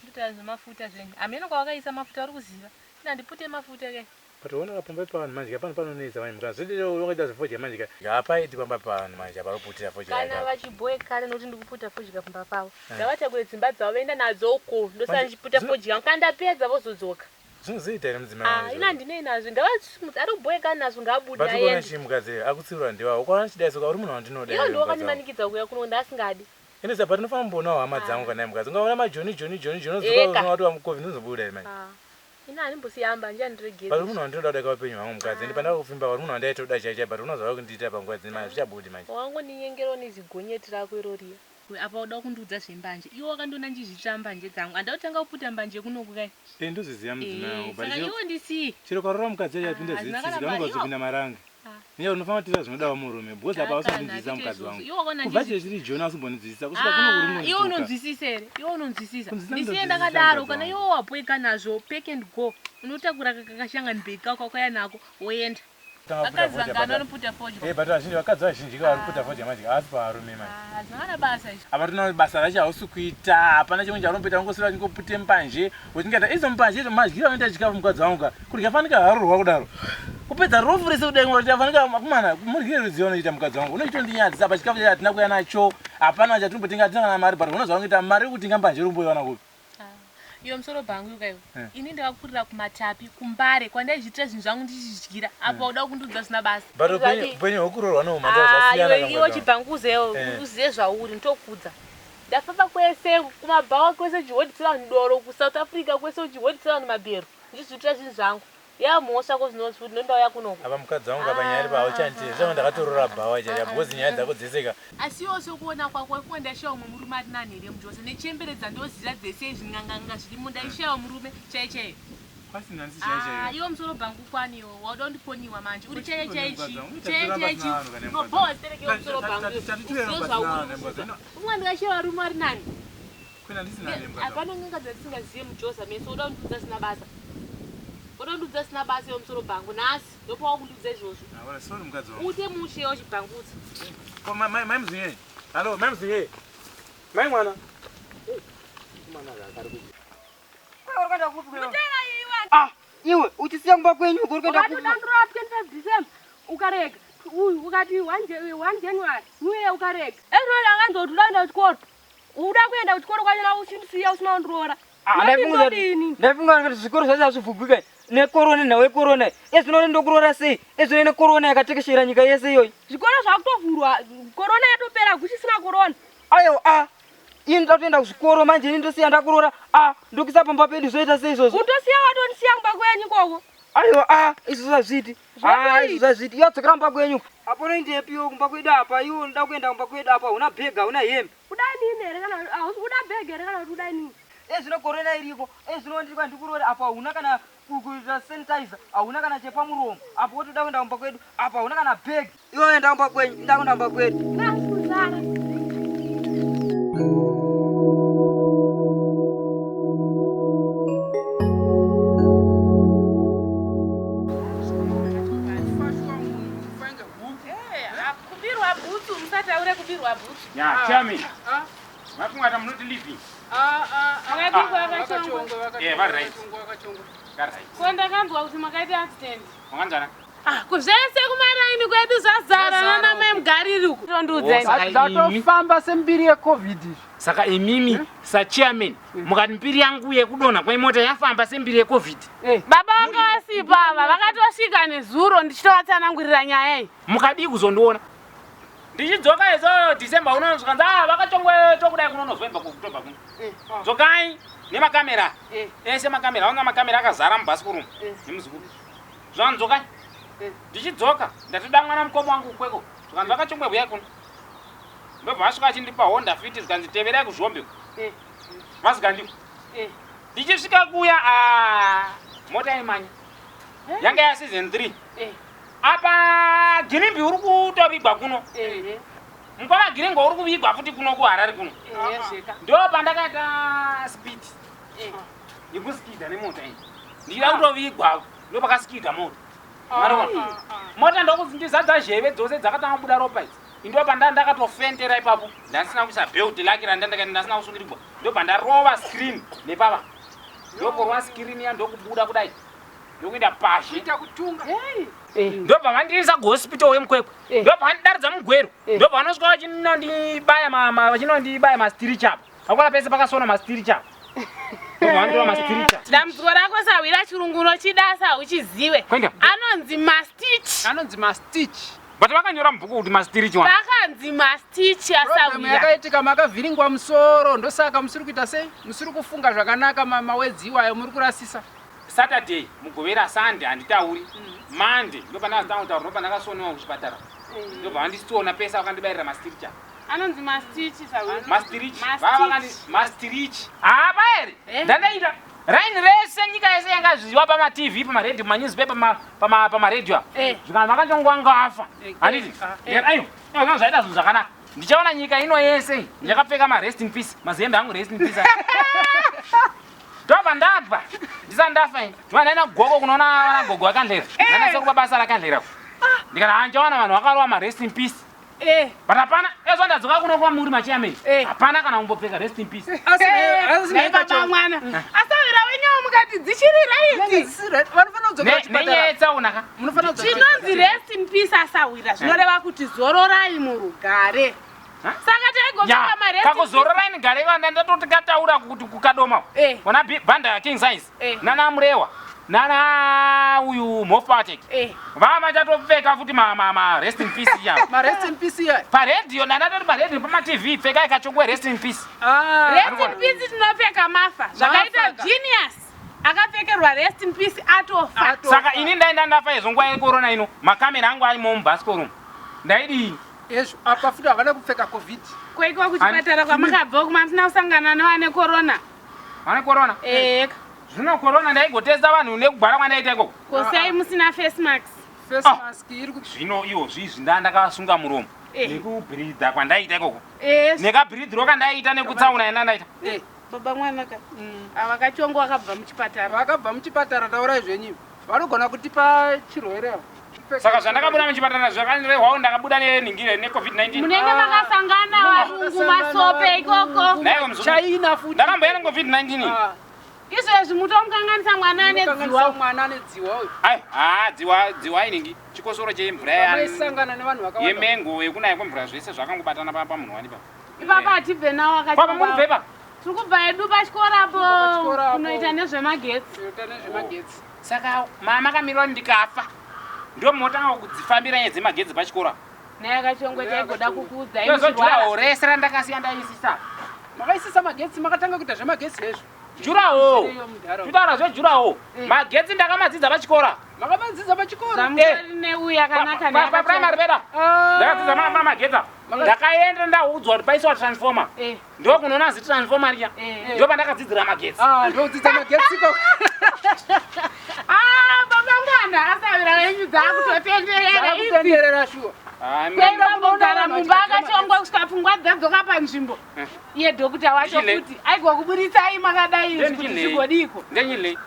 ndotaura zvemafuta zvenyu. Hameno kwawakaisa mafuta uri kuziva. Ina ndipute mafuta ke. But uona kapamba pavanhu manje kapano panonetsa manje mukadzi. Zvese wakaita zvefodya manje ka. Hapaiti pamba pavanhu manje apa roputira fodya Kana yako. vachibhoe kare nokuti ndikuputa fodya pamba pavo. Eh. Ngavatakure dzimba dzavo voenda nadzo uko. Ndosara Manje, ndichiputa fodya. Kana ndapedza vozodzoka. Zvinozoita here mudzimai Ah, wangu ina izvozvo? handinei nazvo. Ngavasimudze ari kubhoe kare nazvo ngaabude But ukaona aende. chii mukadzi akutsiura ndiwawo. Ukaona chidai soka uri munhu wandinoda. Iwo iwe ndiwo mukadzi wangu. wakandimanikidza kuuya kuno ndaasingadi. Ende saka tinofanira kumbonawo hama dzangu kana mukadzi. Ungaona majoni joni joni joni Eka. unozoka wati wamukovi ndinozobuda here manje. Ah. Ina handimbosiyamba ndiyandiregedza. But uri munhu wandinoda kudarika upenyu hwangu mukadzi. Ende pandakakupfimba uri munhu wandaitoda chai chai but unozova kundiita panguva dzino manje zvichabudi manje. Wangondinyengerwa nezigonyeti rako iroriya. Apa uda kundiudza zvembanje. Iwe wakandiona ndichizviita mbanje dzangu. Handida kutanga kuputa mbanje kunoku kai. Eh ndozviziva mudzimai wangu but Saka chero iwe ndisiye. chero ukarora mukadzi acho apinda hazvina zvitsitsi kana vanonga ba- iwo- vachipinda marange. Nenyaya unofanira kutiita zvinodawo murume because apa Kana, usambondidzidzisa handiti mukadzi izvozvo. wangu. Iwe wakaona Kubva ndichi- chero chiri Joni ausimbondidzidzisa kusvika kuno uri Ah, iwe unondituka. unonzwisisa here? Iwe unonzwisisa. Kunzwisisa Ndisiye ndinonzwisisa ndakadaro mukadzi kana wangu. iwe wabhoeka nazvo pack and go. Unotakura kakashangani bhegi kako wakauya nako woenda. Tanga kuputa Vakadzi fodya, vangani but- vanoputa fodya? Eh but vazhinji vakadzi vazhinji ka vari kuputa fodya manje havasi pavarume manje. Hazvina kana basa izvi. Apa tinoona basa racho hausi kuita hapana chimwe chaunomboita ungoswera uchingopute mbanje uchingaita idzo mbanje idzo madyiro anoita chikafu mukadzi wangu ka kudya fanika harurwa kudaro kupedza rofu rese kudai ngoti fanika akomana muryire rudziyo unoita mukadzi wangu unochitondinyadzisa apa chikafu chacho hatina kuuya nacho hapana chatombotenga hatina kana mari but unoziva unoita mari yekutenga mbanje uri kumboiwana kupi Iwe musoro bhangu iwe. Eh. Ini ndakakurira kumatapi kumbare kwandaizviitira zvinhu zvangu ndichidyira. Apa uda kundiudza zvisina basa. but upenyu upenyu hwekuroorwa neumhandara Ah, zvasiyana iwe iwe chibhanguzewo Eh. uzive zvauri ndokudza ndafamba kwese kumabhawa kwese uchihodhisira vanhu doro kusouth africa kwese uchihodhisira vanhu mabhero ndichizviitira zvinhu zvangu yamhosva ko zvinonzi kuti ndondauya kunoku apa mukadzi wangu apa nyaya iri pauchanditira zvanga ndakatorora bhawa chacha because nyaya dzako dzese ka asi iwo sekuona kwako ifunga ndaishawa umwe murume ari nani here mujose nechemberedza ndoziva dzese izvi nganganga zvirimo ndaishawa murume chai chaiyo pasina ndisi Ah, iwe musoro bhangu kwani iwo wauda kundikoniwa manje uri chaiye chaichi Mukadzi wangu, chaiye tatiramba chaichi pasina vanhu kana mukadzi nobowa zitereke iwe musoro bhangu Tatitire uzive pasina zvauri vanhu mukadzi wangu. umwe ndikashawa varume ari nani Kwena ndisina nani mukadzi wangu. hapana n'anga dzatisingazive mujosa meso uda kundiudza zvisina basa uda kundiudza zvisina basa iwe musoro bhangu nhasi ndopawa kundiudza izvozvo Ah, well, sorry mukadzi wangu. ute mushe wachibhangutsa Ko mai mai mai mzinye. Hello, mai mzinye. Mai mwana. Ah, iwe uchisiya kumba kwenyu uko uri kuenda kupi? Wakatodandura 25 December ukarega uyu ukati 1 January New Year ukarega. Ezvino ndakanzoti uda kuenda kuchikoro. Uda kuenda kuchikoro kwachona uchindisiya usina kundiroora. Ah, ndaifunga kuti zvikoro zvacho hazvivhugwika nekorona nhau yekorona ezvino ndokuroora sei ezvino nekorona yakatekeshera nyika yese iyoyi Zvikoro zvakutovhurwa korona yatopera kuchisina korona. aiwa a ini ndoda kutoenda kuzvikoro manje ini ndosiya ndakuroora a ndokuisa pamba pedu zvoita sei izvozvo Utosiya watondisiya kumba kwenyu ikoko. aiwa a izvo zvazviti Zvatoita. izvo zvazviti iwe dzokera kumba kwenyu apo unoendepiwo kumba kwedu apa iwe unoda kuenda kumba kwedu apa hauna bhegi hauna hembe Uda inini here kana hausi uda bhegi here kana kuti uda inini? ezvino korona iriko ezvino ndiri kwandikuroora apa hauna kana kuita sanitizer hauna kana chepamuromo apo wotoda kuenda kumba kwedu apa hauna kana bhegi iwe enda kumba kwenyu inda kuenda kumba kwedu Nasuzana. kubirwa bhutsu musataure kubirwa bhutsu Ya, chami. Mafunga ta munoti living. Makabikwa vakachongwa. Eh, vari right. Vari right. Ko ndakanzwa kuti makaita accident. Makanzana? Ah, kuzvese kumaraini kwedu zvazara nana mai mugariri uku. Tondiudza ini. Zvatofamba sembiri yecovid izvi. Saka imimi sachairman mukati mbiri yangu yekudonha kwemota yafamba sembiri yecovid. Baba vanga vasipo ava vakatosvika nezuro ndichitovatsanangurira nyaya iyi. Mukadii kuzondiona. Ndichidzoka izo December unono zvikanzi ah vakachongwe tokudai kuno November kuOctober kuno. Dzokai nemakamera. Ese makamera, aona makamera akazara mubhasikoro nemuzukuru. Zvanzi dzokai. Ndichidzoka ndatoda mwana mukoma wangu kweko. Zvikanzi vakachongwe huyai kuno. Ndobva vasvika achindipa Honda Fit zvikanzi teverai kuzvombe uko. Vasikandiko. Ndichisvika kuya ah, mota imanya. Yanga ya season 3. Apa girimbi uri kutovigwa kuno. Mukoma giringwa uri kuvigwa futi kuno kuHarare kuno. Ndo pandakaita speed yekuskidha nemota iyi. Ndichida kutovigwa ndo pakaskidha mota. Marona. Mota ndokuzindizadza zheve dzose dzakatanga kubuda ropa idzi. Ndo panda ndakatofentera ipapo. Ndasina kuisa belt laki randandakaita ndasina kusungirirwa. Ndobva ndarova screen nepapa. Ndokorwa screen ya ndokubuda kudai. Ndokuenda pashi. Kuita kutunga. Ndobva vandiisa kuhospital wemukwekwe. Ndobva vandidaridza mugweru. Ndobva vanosvika vachinondibaya vachinondibaya mastirichi apa. Hakuna pese pakasona mastirichi apa. Ndobva vanditora mastirichi apa. Dambudziko rako sahwira chirungu unochida hauchiziwe. Kwenda. Anonzi mastitch. Anonzi mastitch. But vakanyora mubhuku kuti mastirichi wani. Vakanzi mastitch Problem asahwira. yakaitika makavhiringwa musoro ndosaka musiri kuita sei musiri kufunga zvakanaka mawedzi iwayo muri kurasisa. Saturday mugovera Sunday handitauri. Monday ndopandakazotanga kutaura ndopandakasonewa kuchipatara. Ndobva vandisiona pese vakandibayirira mastirichi apa. Anonzi mastitch sahwira. Mastirichi. Vava vakandi mastirichi. Apa here? Ndandaita raini rese nyika yese yanga zviziwa pama TV, pama radio, pama newspaper, pama pama radio apa. Zvikanzi vakachongwa ngafa. Handiti? Ayo, ayo zvaita zvinhu zvakanaka. Ndichaona nyika ino yese ndakapfeka ma rest in peace, mazihembe angu rest in peace. Ndobva ndabva ndisati ndafa ini. Ndobva ndaenda kugoko kunoona vana gogo vakandlera. Ndana sekupa basa rakandlera. Ndikati ah ndichaona vanhu vakarova ma rest in peace. But hapana, ezvo ndadzoka kuno kwamuri machairman. Hapana kana kumbopfeka rest in peace. Nhai baba mwana. Asahwira wenyewo mukati dzichiri right. Nenyaya yetsaona ka. Chinonzi rest in peace asahwira zvinoreva kuti zororai murugare. Saka taigopfeka ma rest in peace. Kakuzororai nigare vana ndatoti kataura kuti kukadoma. Ona bhanda king size. Nana Murewa. Nana uyu Mhofu Eh. Vava chatopfeka futi ma ma ma rest in peace ya. Ma rest in peace ya. Pa radio nana toti pa radio pama TV pfekai kachokwe rest in peace. Rest in peace tinopfeka mafa. Zvakaita genius. Akapfekerwa rest in peace atofa. Saka ini ndaenda ndafa izvo nguva yecorona ino makamera angu arimo mubhasikoro umu. Ndaidii? Ezvo apa futi havana kupfeka covid. Kwaikwa kuchipatara kwamakabva uku mamusina kusangana nevane corona. Vane corona? Eka. Zvino corona ndaigotesta vanhu nekugwara kwandaita ikoko. Ko sei musina face mask? Face mask iri ku Zvino iwo zvizvi nda ndakasunga muromo nekubhiridha kwandaita ikoko. Eh. Nekabhiridhiro kandaita nekutsauna yandandaita. Baba mwana ka. Ava kachongo vakabva muchipatara. Vakabva muchipatara taurai zvenyu. Vanogona kutipa chirwere ava. Saka zvandakabuda muchipatara zvakandirehwawo ndakabuda nenhingire neCovid-19. Munenge makasangana varungu masope ikoko. Naiwe mzukuru. China futi. Ndakamboya neCovid-19. Izvezvi mutomukanganisa mwana ane dziwa. Mwana ane dziwa uyu. Ai, haa dziwa dziwa inhingi chikosoro chemvura ya Vaisangana nevanhu vakawanda. yemengo yekunaya kwemvura zvese zvakangobatana pamunhu wani papa. Ipapa hatibve nawo akachongo. Papa muri kubva Tiri kubva hedu pachikoro pachikoro apo apo. kunoita nezvemagetsi. Kunoita nezvemagetsi. Saka mama akamirira kuti ndikafa ndo munotanga kudzifambira nyaya dzemagetsi pachikoro apa. Naye akachongwe taigoda kukuudzai Ndozojuraho rese randakasiya ndaisisa. Makaisisa magetsi makatanga kuita zvemagetsi hezvo. Juraho. Zviriyo mudhara. Kutaura zvejuraho. Magetsi ndakamadzidza pachikoro. Makamadzidza pachikoro. Zvamutori neuyu akanaka naye Pa primary peda. Ndakadzidza magetsi. apa. Ndakaenda ndaudzwa kuti paiswa transformer. Ndokunoona zi transformer riya. Ndo pandakadzidzira magetsi. Ah, ndokudzidza magetsi ikoko. Ah, baba mwana asavira wenyu dzakutotenderera Dzakutenderera shuwa. Kuenda mumba akachongwa kusvika pfungwa dzadzoka panzvimbo. Iye dhokuta wacho Chile. futi aigwa kuburitsai makadai izvi kuti Ndechilei. zvigodiko. Ndenyilei.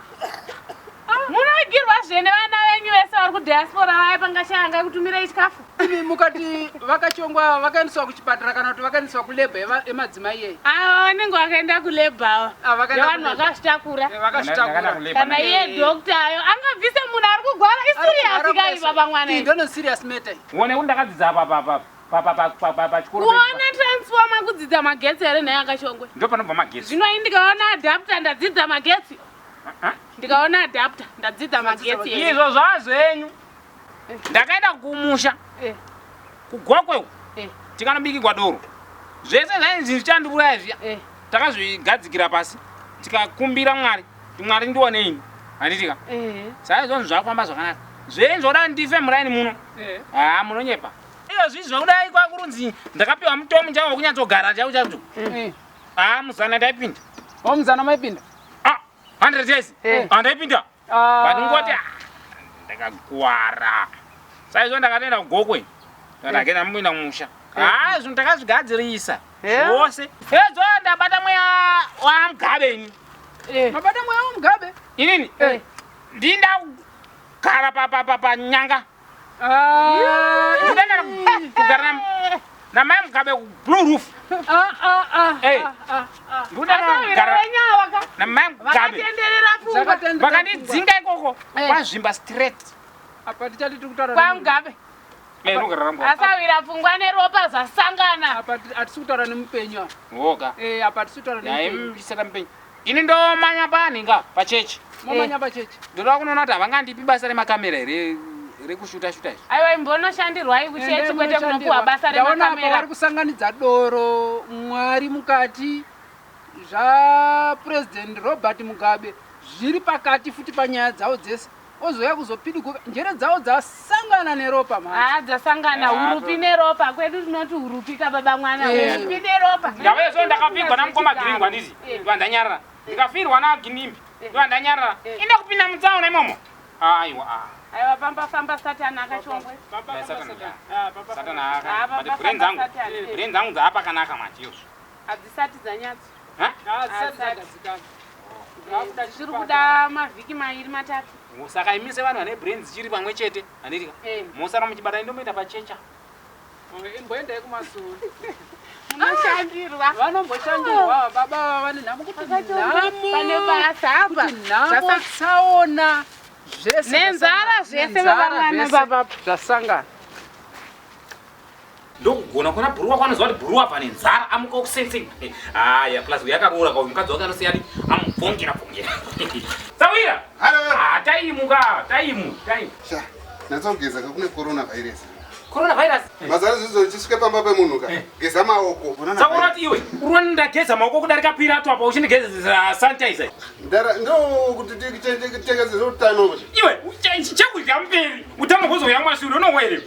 Munoigirwa zve nevana venyu vese vari kudiaspora vaya pangashaya kutumirai chikafu. Imi mukati vakachongwa vakaendeswa kuchipatara kana kuti vakaendeswa kulebha yemadzimai yei. Ava vanenge vakaenda kulebha ava. vakaenda Nevanhu kulebha. vakazvitakura. Vakazvitakura. Kana iye dhokta ayo angabvise munhu ari kugwara isiriyasi kai baba mwana Iyi iyi. ndono serious matter. iyi. Uone kuti ndakadzidza apa pa pa pa pa pa pa pachikoro. pedu. Kuona transformer kudzidza magetsi here nhai akashongwe. Ndo panobva magetsi. Zvino ini ndikaona adapter ndadzidza magetsi. Ndikaona adapter ndadzidza magetsi. here. Izvo zvazvenyu. Ndakaenda kumusha. Kugokwe uku. Tikanobikirwa doro. Zvese zvainzi zvichandiuraya zviya. Takazvigadzikira pasi. Tikakumbira Mwari. Kuti Mwari ndionei ini. Handiti ka? Saka izvozvo zvakufamba zvakanaka. Zvenyu zvoda ndife muraini muno. Haa munonyepa. Izvozvi zvekudai kwakurunzi ndakapiwa mutomu chaiwo wekunyatsogara chaiwo chaiwo. Haa muzana ndaipinda. Oh muzana maipinda? Ah, 100 years. Ah ndaipinda. But ngoti ah, ndakakuwara. Saizvo ndakatoenda kugokwe. Ndakagenda mumboenda kumusha. Ah, zvinhu takazvigadzirisa. Zvose. Edzo ndabata mweya waMugabe ini. Mabata mweya waMugabe? Inini? Ndinda kugara panyanga. Ndinoda kugara namai Mugabe kublue roof. Ndinoda kugara namai Mugabe. Vakandidzinga ikoko kwazvimba straight. Apa tichati tiri kutaura kwaMugabe. Asawira pfungwa neropa zvasangana. Apa hatisi kutaura nemupenyu apa. Woga. Eh, apa hatisi kutaura nemupenyu. Yaimsaka mupenyu. Ini ndomanya paninga pachechi. Momanya pachechi. Ndoda kunoona kuti havangandipi basa remakamera here rekushuta shuta izvi. Aiwa imbonoshandirwai kuchechi kwete kunopuwa basa Ndaona apa remakamera. vari kusanganidza doro Mwari mukati zvaPresident Robert Mugabe zviri pakati futi panyaya dzavo dzese ozouya kuzopidiguka njere dzavo dzasangana neropa mhani. Ah, dzasangana hurupi neropa kwedu tinoti hurupi kababa mwana hurupi neropa. Ndava yezo ndakapigwa namukoma Giringwa nditi. Ndiva ndanyarara. Ndikafirwa naGinimbi. Ndiva ndanyarara. Inde kupinda mutsaona imomo. Aiwa. ah. Aiwa pamba famba satani akachongwe. Dai Satani ya. Satani Ah, aka. pamba But brain famba dzangu. Satani. Brain dzangu dzapakanaka manje izvo. Hadzisati dzanyatso. Ha? Hadzisati dzagadzikana. Zviri kuda mavhiki mairi matatu. Saka imise vanhu vane brain dzichiri pamwe chete. Handiti ka? Mosara muchibata indomoita pachecha. Imboendai kumasuru. Munoshandirwa. Vanomboshandirwa baba ava vane nhamo kuti nhamo. Pane basa apa. Kuti nhamo tsaona zvese. Nenzara zvese Nenzara baba mwana zvese baba. Zvasangana. Ndokugona kuna bhuruwa kwanoziva kuti bhuruwa pane nzara amuka kusensei. Haya plus uyu akaroora kwa mukadzi wake anosiya adi amubvongera bvongera. Sawira. Ah taimuka, taimu, taimu. Sha, natsogeza ka kune coronavirus. Coronavirus. Mazara zvizo chisvike pamba pemunhu ka. Geza maoko. Saka unoti iwe uri ndageza maoko kudarika pirato apa uchindigezesa sanitizer. Ndara ndo kuti titengeze utano. Iwe chekudya mberi utano hwozouya mumashure unohwa here?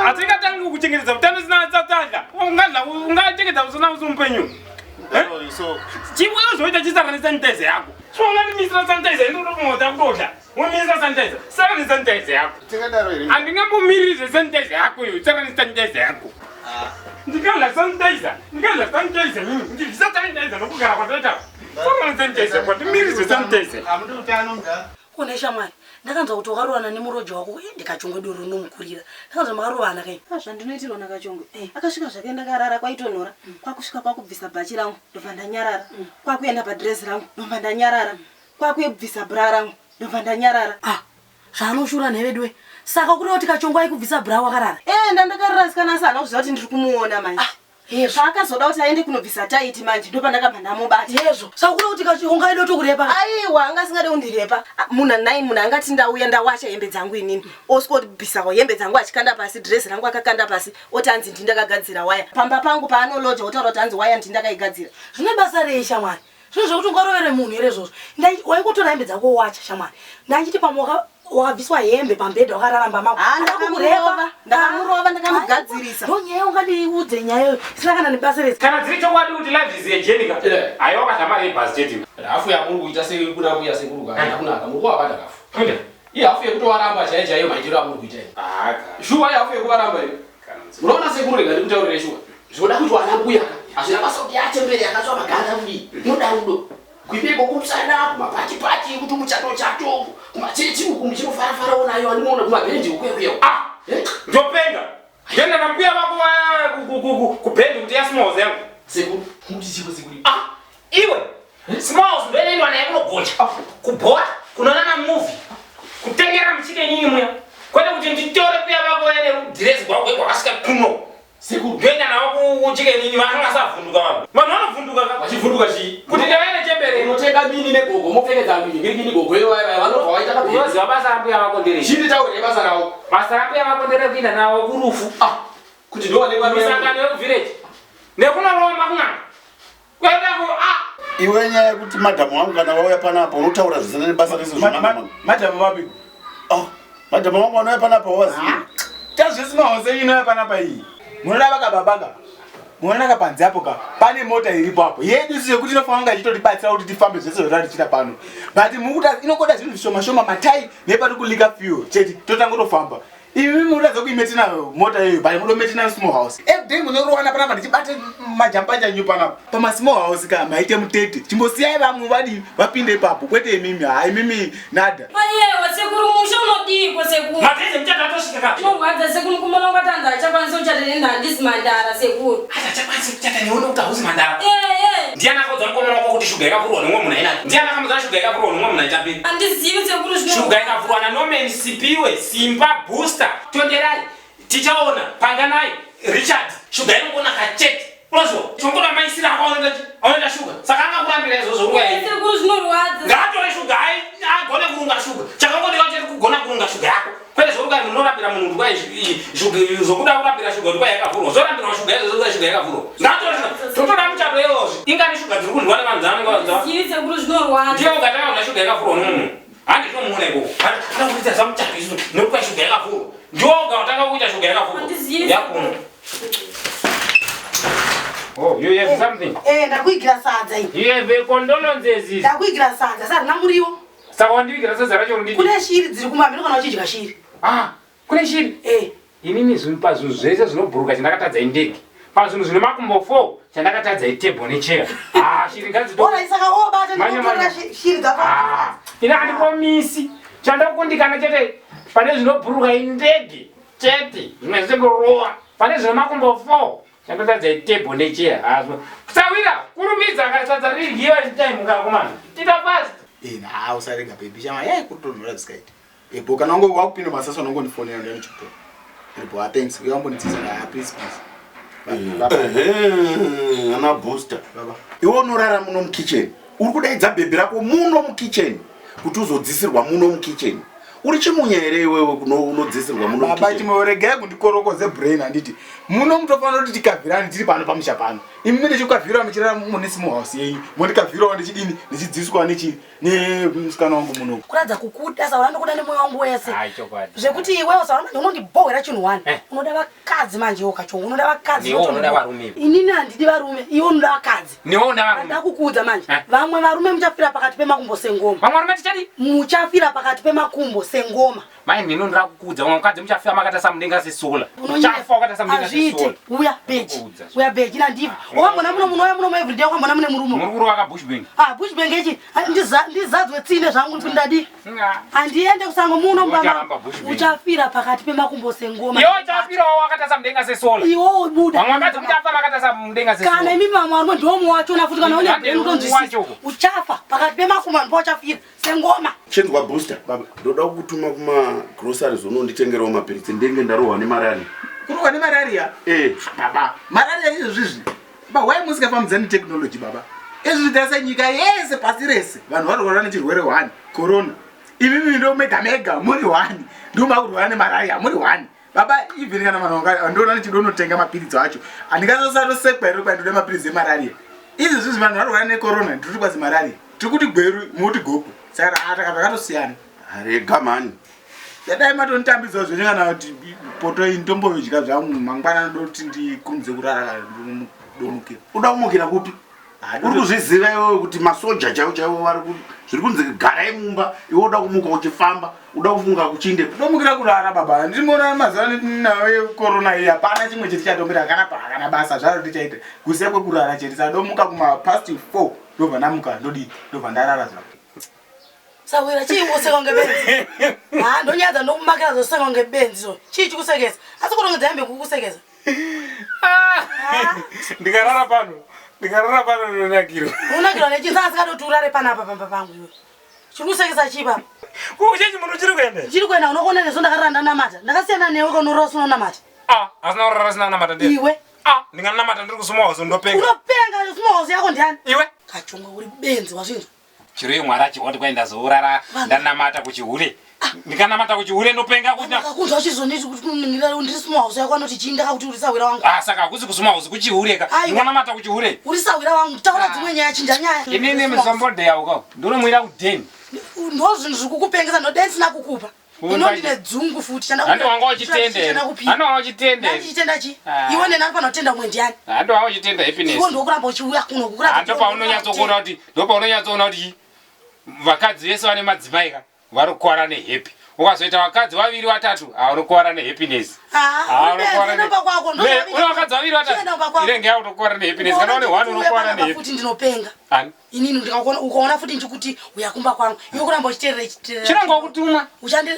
Hatingatangi kuchengetedza utano usina tadya. Ungadya ungachengetedza usina usi mupenyu. Chiwe uzoita chisara nesanitizer yako. So ungandimisira sanitizer ndinoda kudodya. Womisira sanitizer. Sara nesanitizer yako. Tingadaro here? Handingambomiriri zvesanitizer yako iwe. Sara nesanitizer yako. Ndikadya sanitizer. Ndikadya sanitizer. Ndibvisa sanitizer nokugara kwataita. Sara nesanitizer kwandimirizve sanitizer. Kune shamwari ndakanzwa kuti wakarovana nemuroja wako ndikachongwe doro rinomukurira ndakanzwa makarovana kai Zvandinoitirwa nakachongwe akasvika zvake ndakarara kwaitonhora kwakusvika kwakubvisa bhachi rangu ndobva ndanyarara kwakuenda padhirezi rangu ndobva ndanyarara kwakubvisa bra rangu ndobva ndanyarara zvaanoshura nheveduwe saka kureva kuti kachongwe aikubvisa bra wakarara ee ndandakarara sikana asi haana kuziva kuti ndiri kumuona manje paakazoda kuti aende kunobvisa taiti manje ndopandakabva ndamubata hezvo saka kureva kuti kachongwe aida kutokurepa aiwa anga asingade kundirepa munhu nai munhu angati ndauya ndawacha hembe dzangu inini osvikobvisawo hembe dzangu achikanda pasi dhirezi rangu akakanda pasi oti hanzi ndini ndakagadzira waya pamba pangu paanoloja otaura kuti hanzi waya ndini ndakaigadzira zvine basa rei shamwari zvinhu zvekuti ungarovere munhu here izvozvo waingotora hembe dzako wowacha shamwari ndachiti pamwe wakabviswa hembe pambedha wakarara mumba mako Ah, ndakamurova, ndakamurova, ndakamugadzirisa. ndo nyaya ungandiudze nyaya iyoyo isina kana nebasa rese Kana dziri chokwadi kuti life is a journey ka. Aiwa wakadya mari yebhazi chete. Hafu yamuri kuita sekuda kuya sekuru ka haina kunaka muri kuvabata kafu. Iye hafu yekutovaramba chaiyo chaiyo maitiro amuri kuita iyo. Shuwa iye hafu yekuvaramba iyo. Munoona sekuru rega ndikutaurire shuwa. Zvinoda kuti wana mbuya ka. Hazvina basa kuti yachembere yakatsva maganda kudii. Inoda rudo. Kuipeko kumusana kumapati pati kuti muchato chato kumachechi uku muchinofara-farawo nayo andinoona kumabhendi uku kuya. Ah! Ndopenga. Ndenda nambuya vako vaya kubhendi kuti ya smalls yangu. Sekuru, muti chiko sekuru. Ah! Iwe. Smalls ndoinoendwa naye kunogocha. Kubhora, kunoona movie. Kutengera muchike nyinyi muya. Kwete kuti nditore kuya vako vaya nerudhirezi rwako rwakasvika kuno. Sekuru. Ndoenda navo kuchike nyinyi vangasavhunduka vanhu. Vanhu vanovhunduka ka. Vachivhunduka chii? Kuti ndaive nechembere. Unotenga mini negogo mopfekedza mini ngiri gogo iyo vaya vaya vanobva vaita kabhebhi. Unoziva basa rambuya vako nderei? Chii nditaurire basa ravo? Basa rambuya vako nderekuenda navo kurufu. Ah, kuti ndowanekwa misangano yekuvillage. Nekunoromba kun'anga. Kuenda ku ah Iwe nyaya yekuti madhamu wangu kana vauya panapa unotaura zvisina nebasa rese Madhamu vapi? Ah, madhamu wangu vanouya panapa wavazivi. Tazvisimawo inouya panapa iyi. Munoda vakababaka. Munoona ka panze apo ka pane mota iripo apo yedu isu yekuti inofanira kunge ichitotibatsira kuti tifambe zvese zvatari tichita pano but mukuta inongoda zvinhu zvishoma shoma matai nepari kulika fuel chete totanga tofamba. Imi munoda kuimetina mota iyoyo but munometina small house. Everyday munorowana panapa ndichibata majampanja enyu panapa. Pama small house ka maite mutete. Chimbosiyai vamwe vadii vapinde ipapo kwete imimi. Ha imimi nada. Ayewa sekuru musha unodiiko sekuru. Madzidzi muchata atosvika ka. Zvinorwadza sekuru mukomana wangu atanzi achakwanisa kuchata neni handisi mandara sekuru. Achakwanisa kuchata newe nokuti hausi mandara. Eh eh. Ndiani akaudza mukomana wako kuti shuga yakavhurwa nomumwe munhu ainaki? Ndiani akamudza shuga yakavhurwa nomumwe munhu aitambiri? Handizivi sekuru zvino. Shuga yakavhurwa naNorman Sipiwe, Simba, Booster, Tonderai, Tichaona, Panganai, Richard. Shuga inongonaka chete. Unozwa? Chongoda maisira ako anoita chi? Anoita shuga. Saka angakurambira izvozvo ruwa here? Sekuru zvinorwadza. Ngaatore shuga ai agone kurunga shuga. Chakangodiwa chete kugona kurunga shuga yako. Kwete zvokuti munhu unorambira munhu kuti kwai shuga zvokuda kurambira shuga kuti kwai yakavhurwa. Zorambirwa shuga izvozvo kwai shuga yakavhurwa. Ngaatore shuga. Totoda muchato iyozvi. Ingani shuga dziri kudyiwa nevanhu dzavanenge vanzwa. Handizivi sekuru zvinorwadza. Ndiye ukatanga kudya shuga yakavhurwa nomunhu. Handi tinomuona ikoko. Handi kuita zvamuchato izvo nekuti kwai shuga yakavhurwa. Ndiwe ukatanga kuita shuga yakavhurwa. Handizivi. Yakuno. Oh, you have something. Eh, ndakuigira sadza ini. You have a condolences. Ndakuigira sadza, sadza rina muriwo. Saka wandivigira sadza racho rindidi. Kune shiri dziri kumamhino kana uchidya shiri. Ah, kune shiri? Eh. Inini zvinhu pazvinhu zvese zvinobhuruka chandakatadza indege. Pazvinhu zvine makumbo 4 chandakatadza itable nechair. Ah, shiri ngadzito. Ora saka obata Manya, ndinotorera manya. shiri dzako. Ah, ini handikomisi. Chandakundikana chete pane zvinobhuruka indege chete. Zvimwe zvese kurowa. Pane zvine makumbo 4 chandotadza itable nechair. Ah, sawira kurumidza kasadza riryiwa time kakomana. Tita fast. Eh, na usarega baby chama. Eh, kutonhora zvisikaite. Eh, bo kana wango wakupinda masasa unongondifonera ndiani chikutora. Iripo, ah, thanks. Uya wambondidzidza ah, please please. Ehe, ana booster iwe unorara muno mukitchen uri kudaidza bhebhi rako muno mukitchen kuti uzodzisirwa muno mukitchen uri chimunya here iwewe unodzisirwa muno Baba mukitchen chimoregai kundikorokoze brain handiti. Muno mutofanira kuti tikavhirane tiri pano pamusha pano. Imi mune chikavhira muchirara mune small house yenyu. Mondikavhirawo ndichidini ndichidziswa nechi nemusikana wangu muno. Kuratidza kukuda saura ndokuda nemwoyo wangu wese. Ai chokwadi. Zvekuti iwewe saura manje unondibhohwera chinhu one. Eh. Unoda vakadzi manje iwe kachongo, unoda vakadzi. Newe unoda varume. Inini handidi varume, iwe unoda vakadzi. Newe unoda varume. Ndakukuudza manje. Eh. Vamwe varume muchafira pakati pemakumbo sengoma. Vamwe varume tichadii? Muchafira pakati pemakumbo sengoma. Mai ndino ndira kukuudza vamwe vakadzi muchafira makatarisa mudenga sesola. Uchafa wakatarisa mudenga Hazviite. sesola. Uya beji. Uya beji nandiva. Wakambona muno munouya muno everyday wakambona mune murume. Muri kurova ka bush bank. Ah, bush bank ichi ndizadzwe tsine zvangu kuti ndadii. Handiende kusango muno Ucharamba mbama. bush bank. Uchafira pakati pemakumbo sengoma. Iwe uchafirawo wakatarisa mudenga sesola. Iwe ubuda. Vamwe vakadzi muchafa makatarisa mudenga sesola. Kana imi vamwe varume ndomo wachona futi kana une Hande brain utonzwisisa. wacho uko. Uchafa pakati pemakumbo ndipo uchafira sengoma. chinzwa booster ndoda kukutuma kumagroceries unonditengerawo mapiritsi ndenge ndarohwa nemararia Kurohwa nemararia? Eh. Baba, mararia izvozvizvi. Baba, why musingafambidzani technology baba? Izvi tarisa nyika yese pasi rese vanhu vari kurwara nechirwere one corona. Imimi ndo mega mega muri one. Ndo makurwara nemararia muri one. Baba, even kana vanhu vandiona ndichidonotenga mapiritsi acho. Handingazosarosekwa here kwai ndoda mapiritsi emararia. Izvi vanhu vari kurwara necorona ndiri kwazi mararia. Tiri kuti gweru muti gopo. Saka takatosiyana. Rega mhani. Dai matonitambidzawo zvenyu kana kuti poto iyi ndomboidya zvangu mangwana ndoti ndikurumidze kurara ndomukira. Uda kumukira kupi? Uri kuzviziva iwewe kuti masoja chaiwo chaiwo vari zviri kunzi garai mumba iwe uda kumuka uchifamba uda kufunga kuchinde Ndomukira kurara baba. Ndinoona mazuva nayo yecorona iyi hapana chimwe chete chatombira kana pa kana basa zvaro tichaita. Kusiya kwekurara chete saka ndomuka kuma past 4 ndobva ndamuka ndodii ndobva ndarara zvangu. Sawira chii useka kunge benzi? Ha ndonyadza ndokumakira zoseka kunge benzi so. Chii chikusekesa? Asi kurongedza hembe kukusekesa. Ndikarara pano. Ndikarara pano ndinonakirwa. Unonakirwa nechii? Saka asikadoti urare panapa pamba pangu iwe. Chiri kusekesa chii papa? Kuchechi munhu uchiri kuenda? Chiri kuenda unokuona neso ndakarara ndanamata. Ndakasiyana newe kaunorara usina kunamata. Ah, asina kurara asina kunamata ndiye. Iwe. Ah, ndinganamata ndiri kusuma house ndopenga. Unopenga small house yako ndiani? Iwe. Kachonga uri benzi wazvinzwa. Chiro iyo mwari achihwa kuti kwai ndazourara ndanamata kuchihure. Ndikanamata kuchihure ndopenga kuti Ndakakunzwa uchizonditi kuti ndiri small house yako anoti chii ndakakuti uri sawira wangu. Ah, saka hakusi kusuma house kuchihure ka. Aiwa. Ndinganamata kuchihure. Uri sawira wangu taura dzimwe nyaya chinja nyaya. Inini musombodheya uko. Ndonomwira kudheni. Ndo zvinhu zviri kukupengesa ndodai ndisina kukupa. Ino ndine dzungu futi Handi wanga uchitende. Handi wanga uchitende. Ndichitenda chi? Ah. Iwe neni anofanira kutenda umwe ndiani? Handi wanga uchitenda happiness. Iwe ndokuramba uchiuya kuno kukuramba. Hando paunonyatsokuona kuti ndopaunonyatsoona kuti vakadzi vese vane madzimai ka vari kukwara nehappy. Ukazoita vakadzi vaviri vatatu, haunokuvara nehappiness. Ah, unoenda kwako. Une vakadzi vaviri vatatu, inenge yakutokuvara nehappiness. Kana une one, unokuvara nehappiness. Futi ndinopenga. Ani? Inini ndikakuona, ukaona futi ndichikuti uya kumba kwangu, iwe kuramba uchiteerera chiteerera. Chinonga kutuma.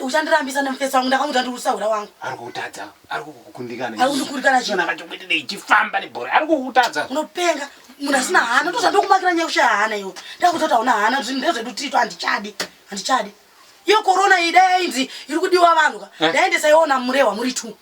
Uchandirambisa nemufesi wangu, ndakamuudza ndiri usahwira wangu. Ari kukutadza, ari kukukundikana. Ari kundikundikana chii? Chona ichifamba nebhora, ari kukutadza. Unopenga, munhu asina hana, ndozvandokumakira nyaya yekushaya hana iwe. Ndakuudza kuti hauna hana, zvinhu ndezvedu tito, handichadi, handichadi. Iyo korona iyi dai yainzi iri kudiwa vanhu ka, Eh. ndaendesa iwona murehwa muri two.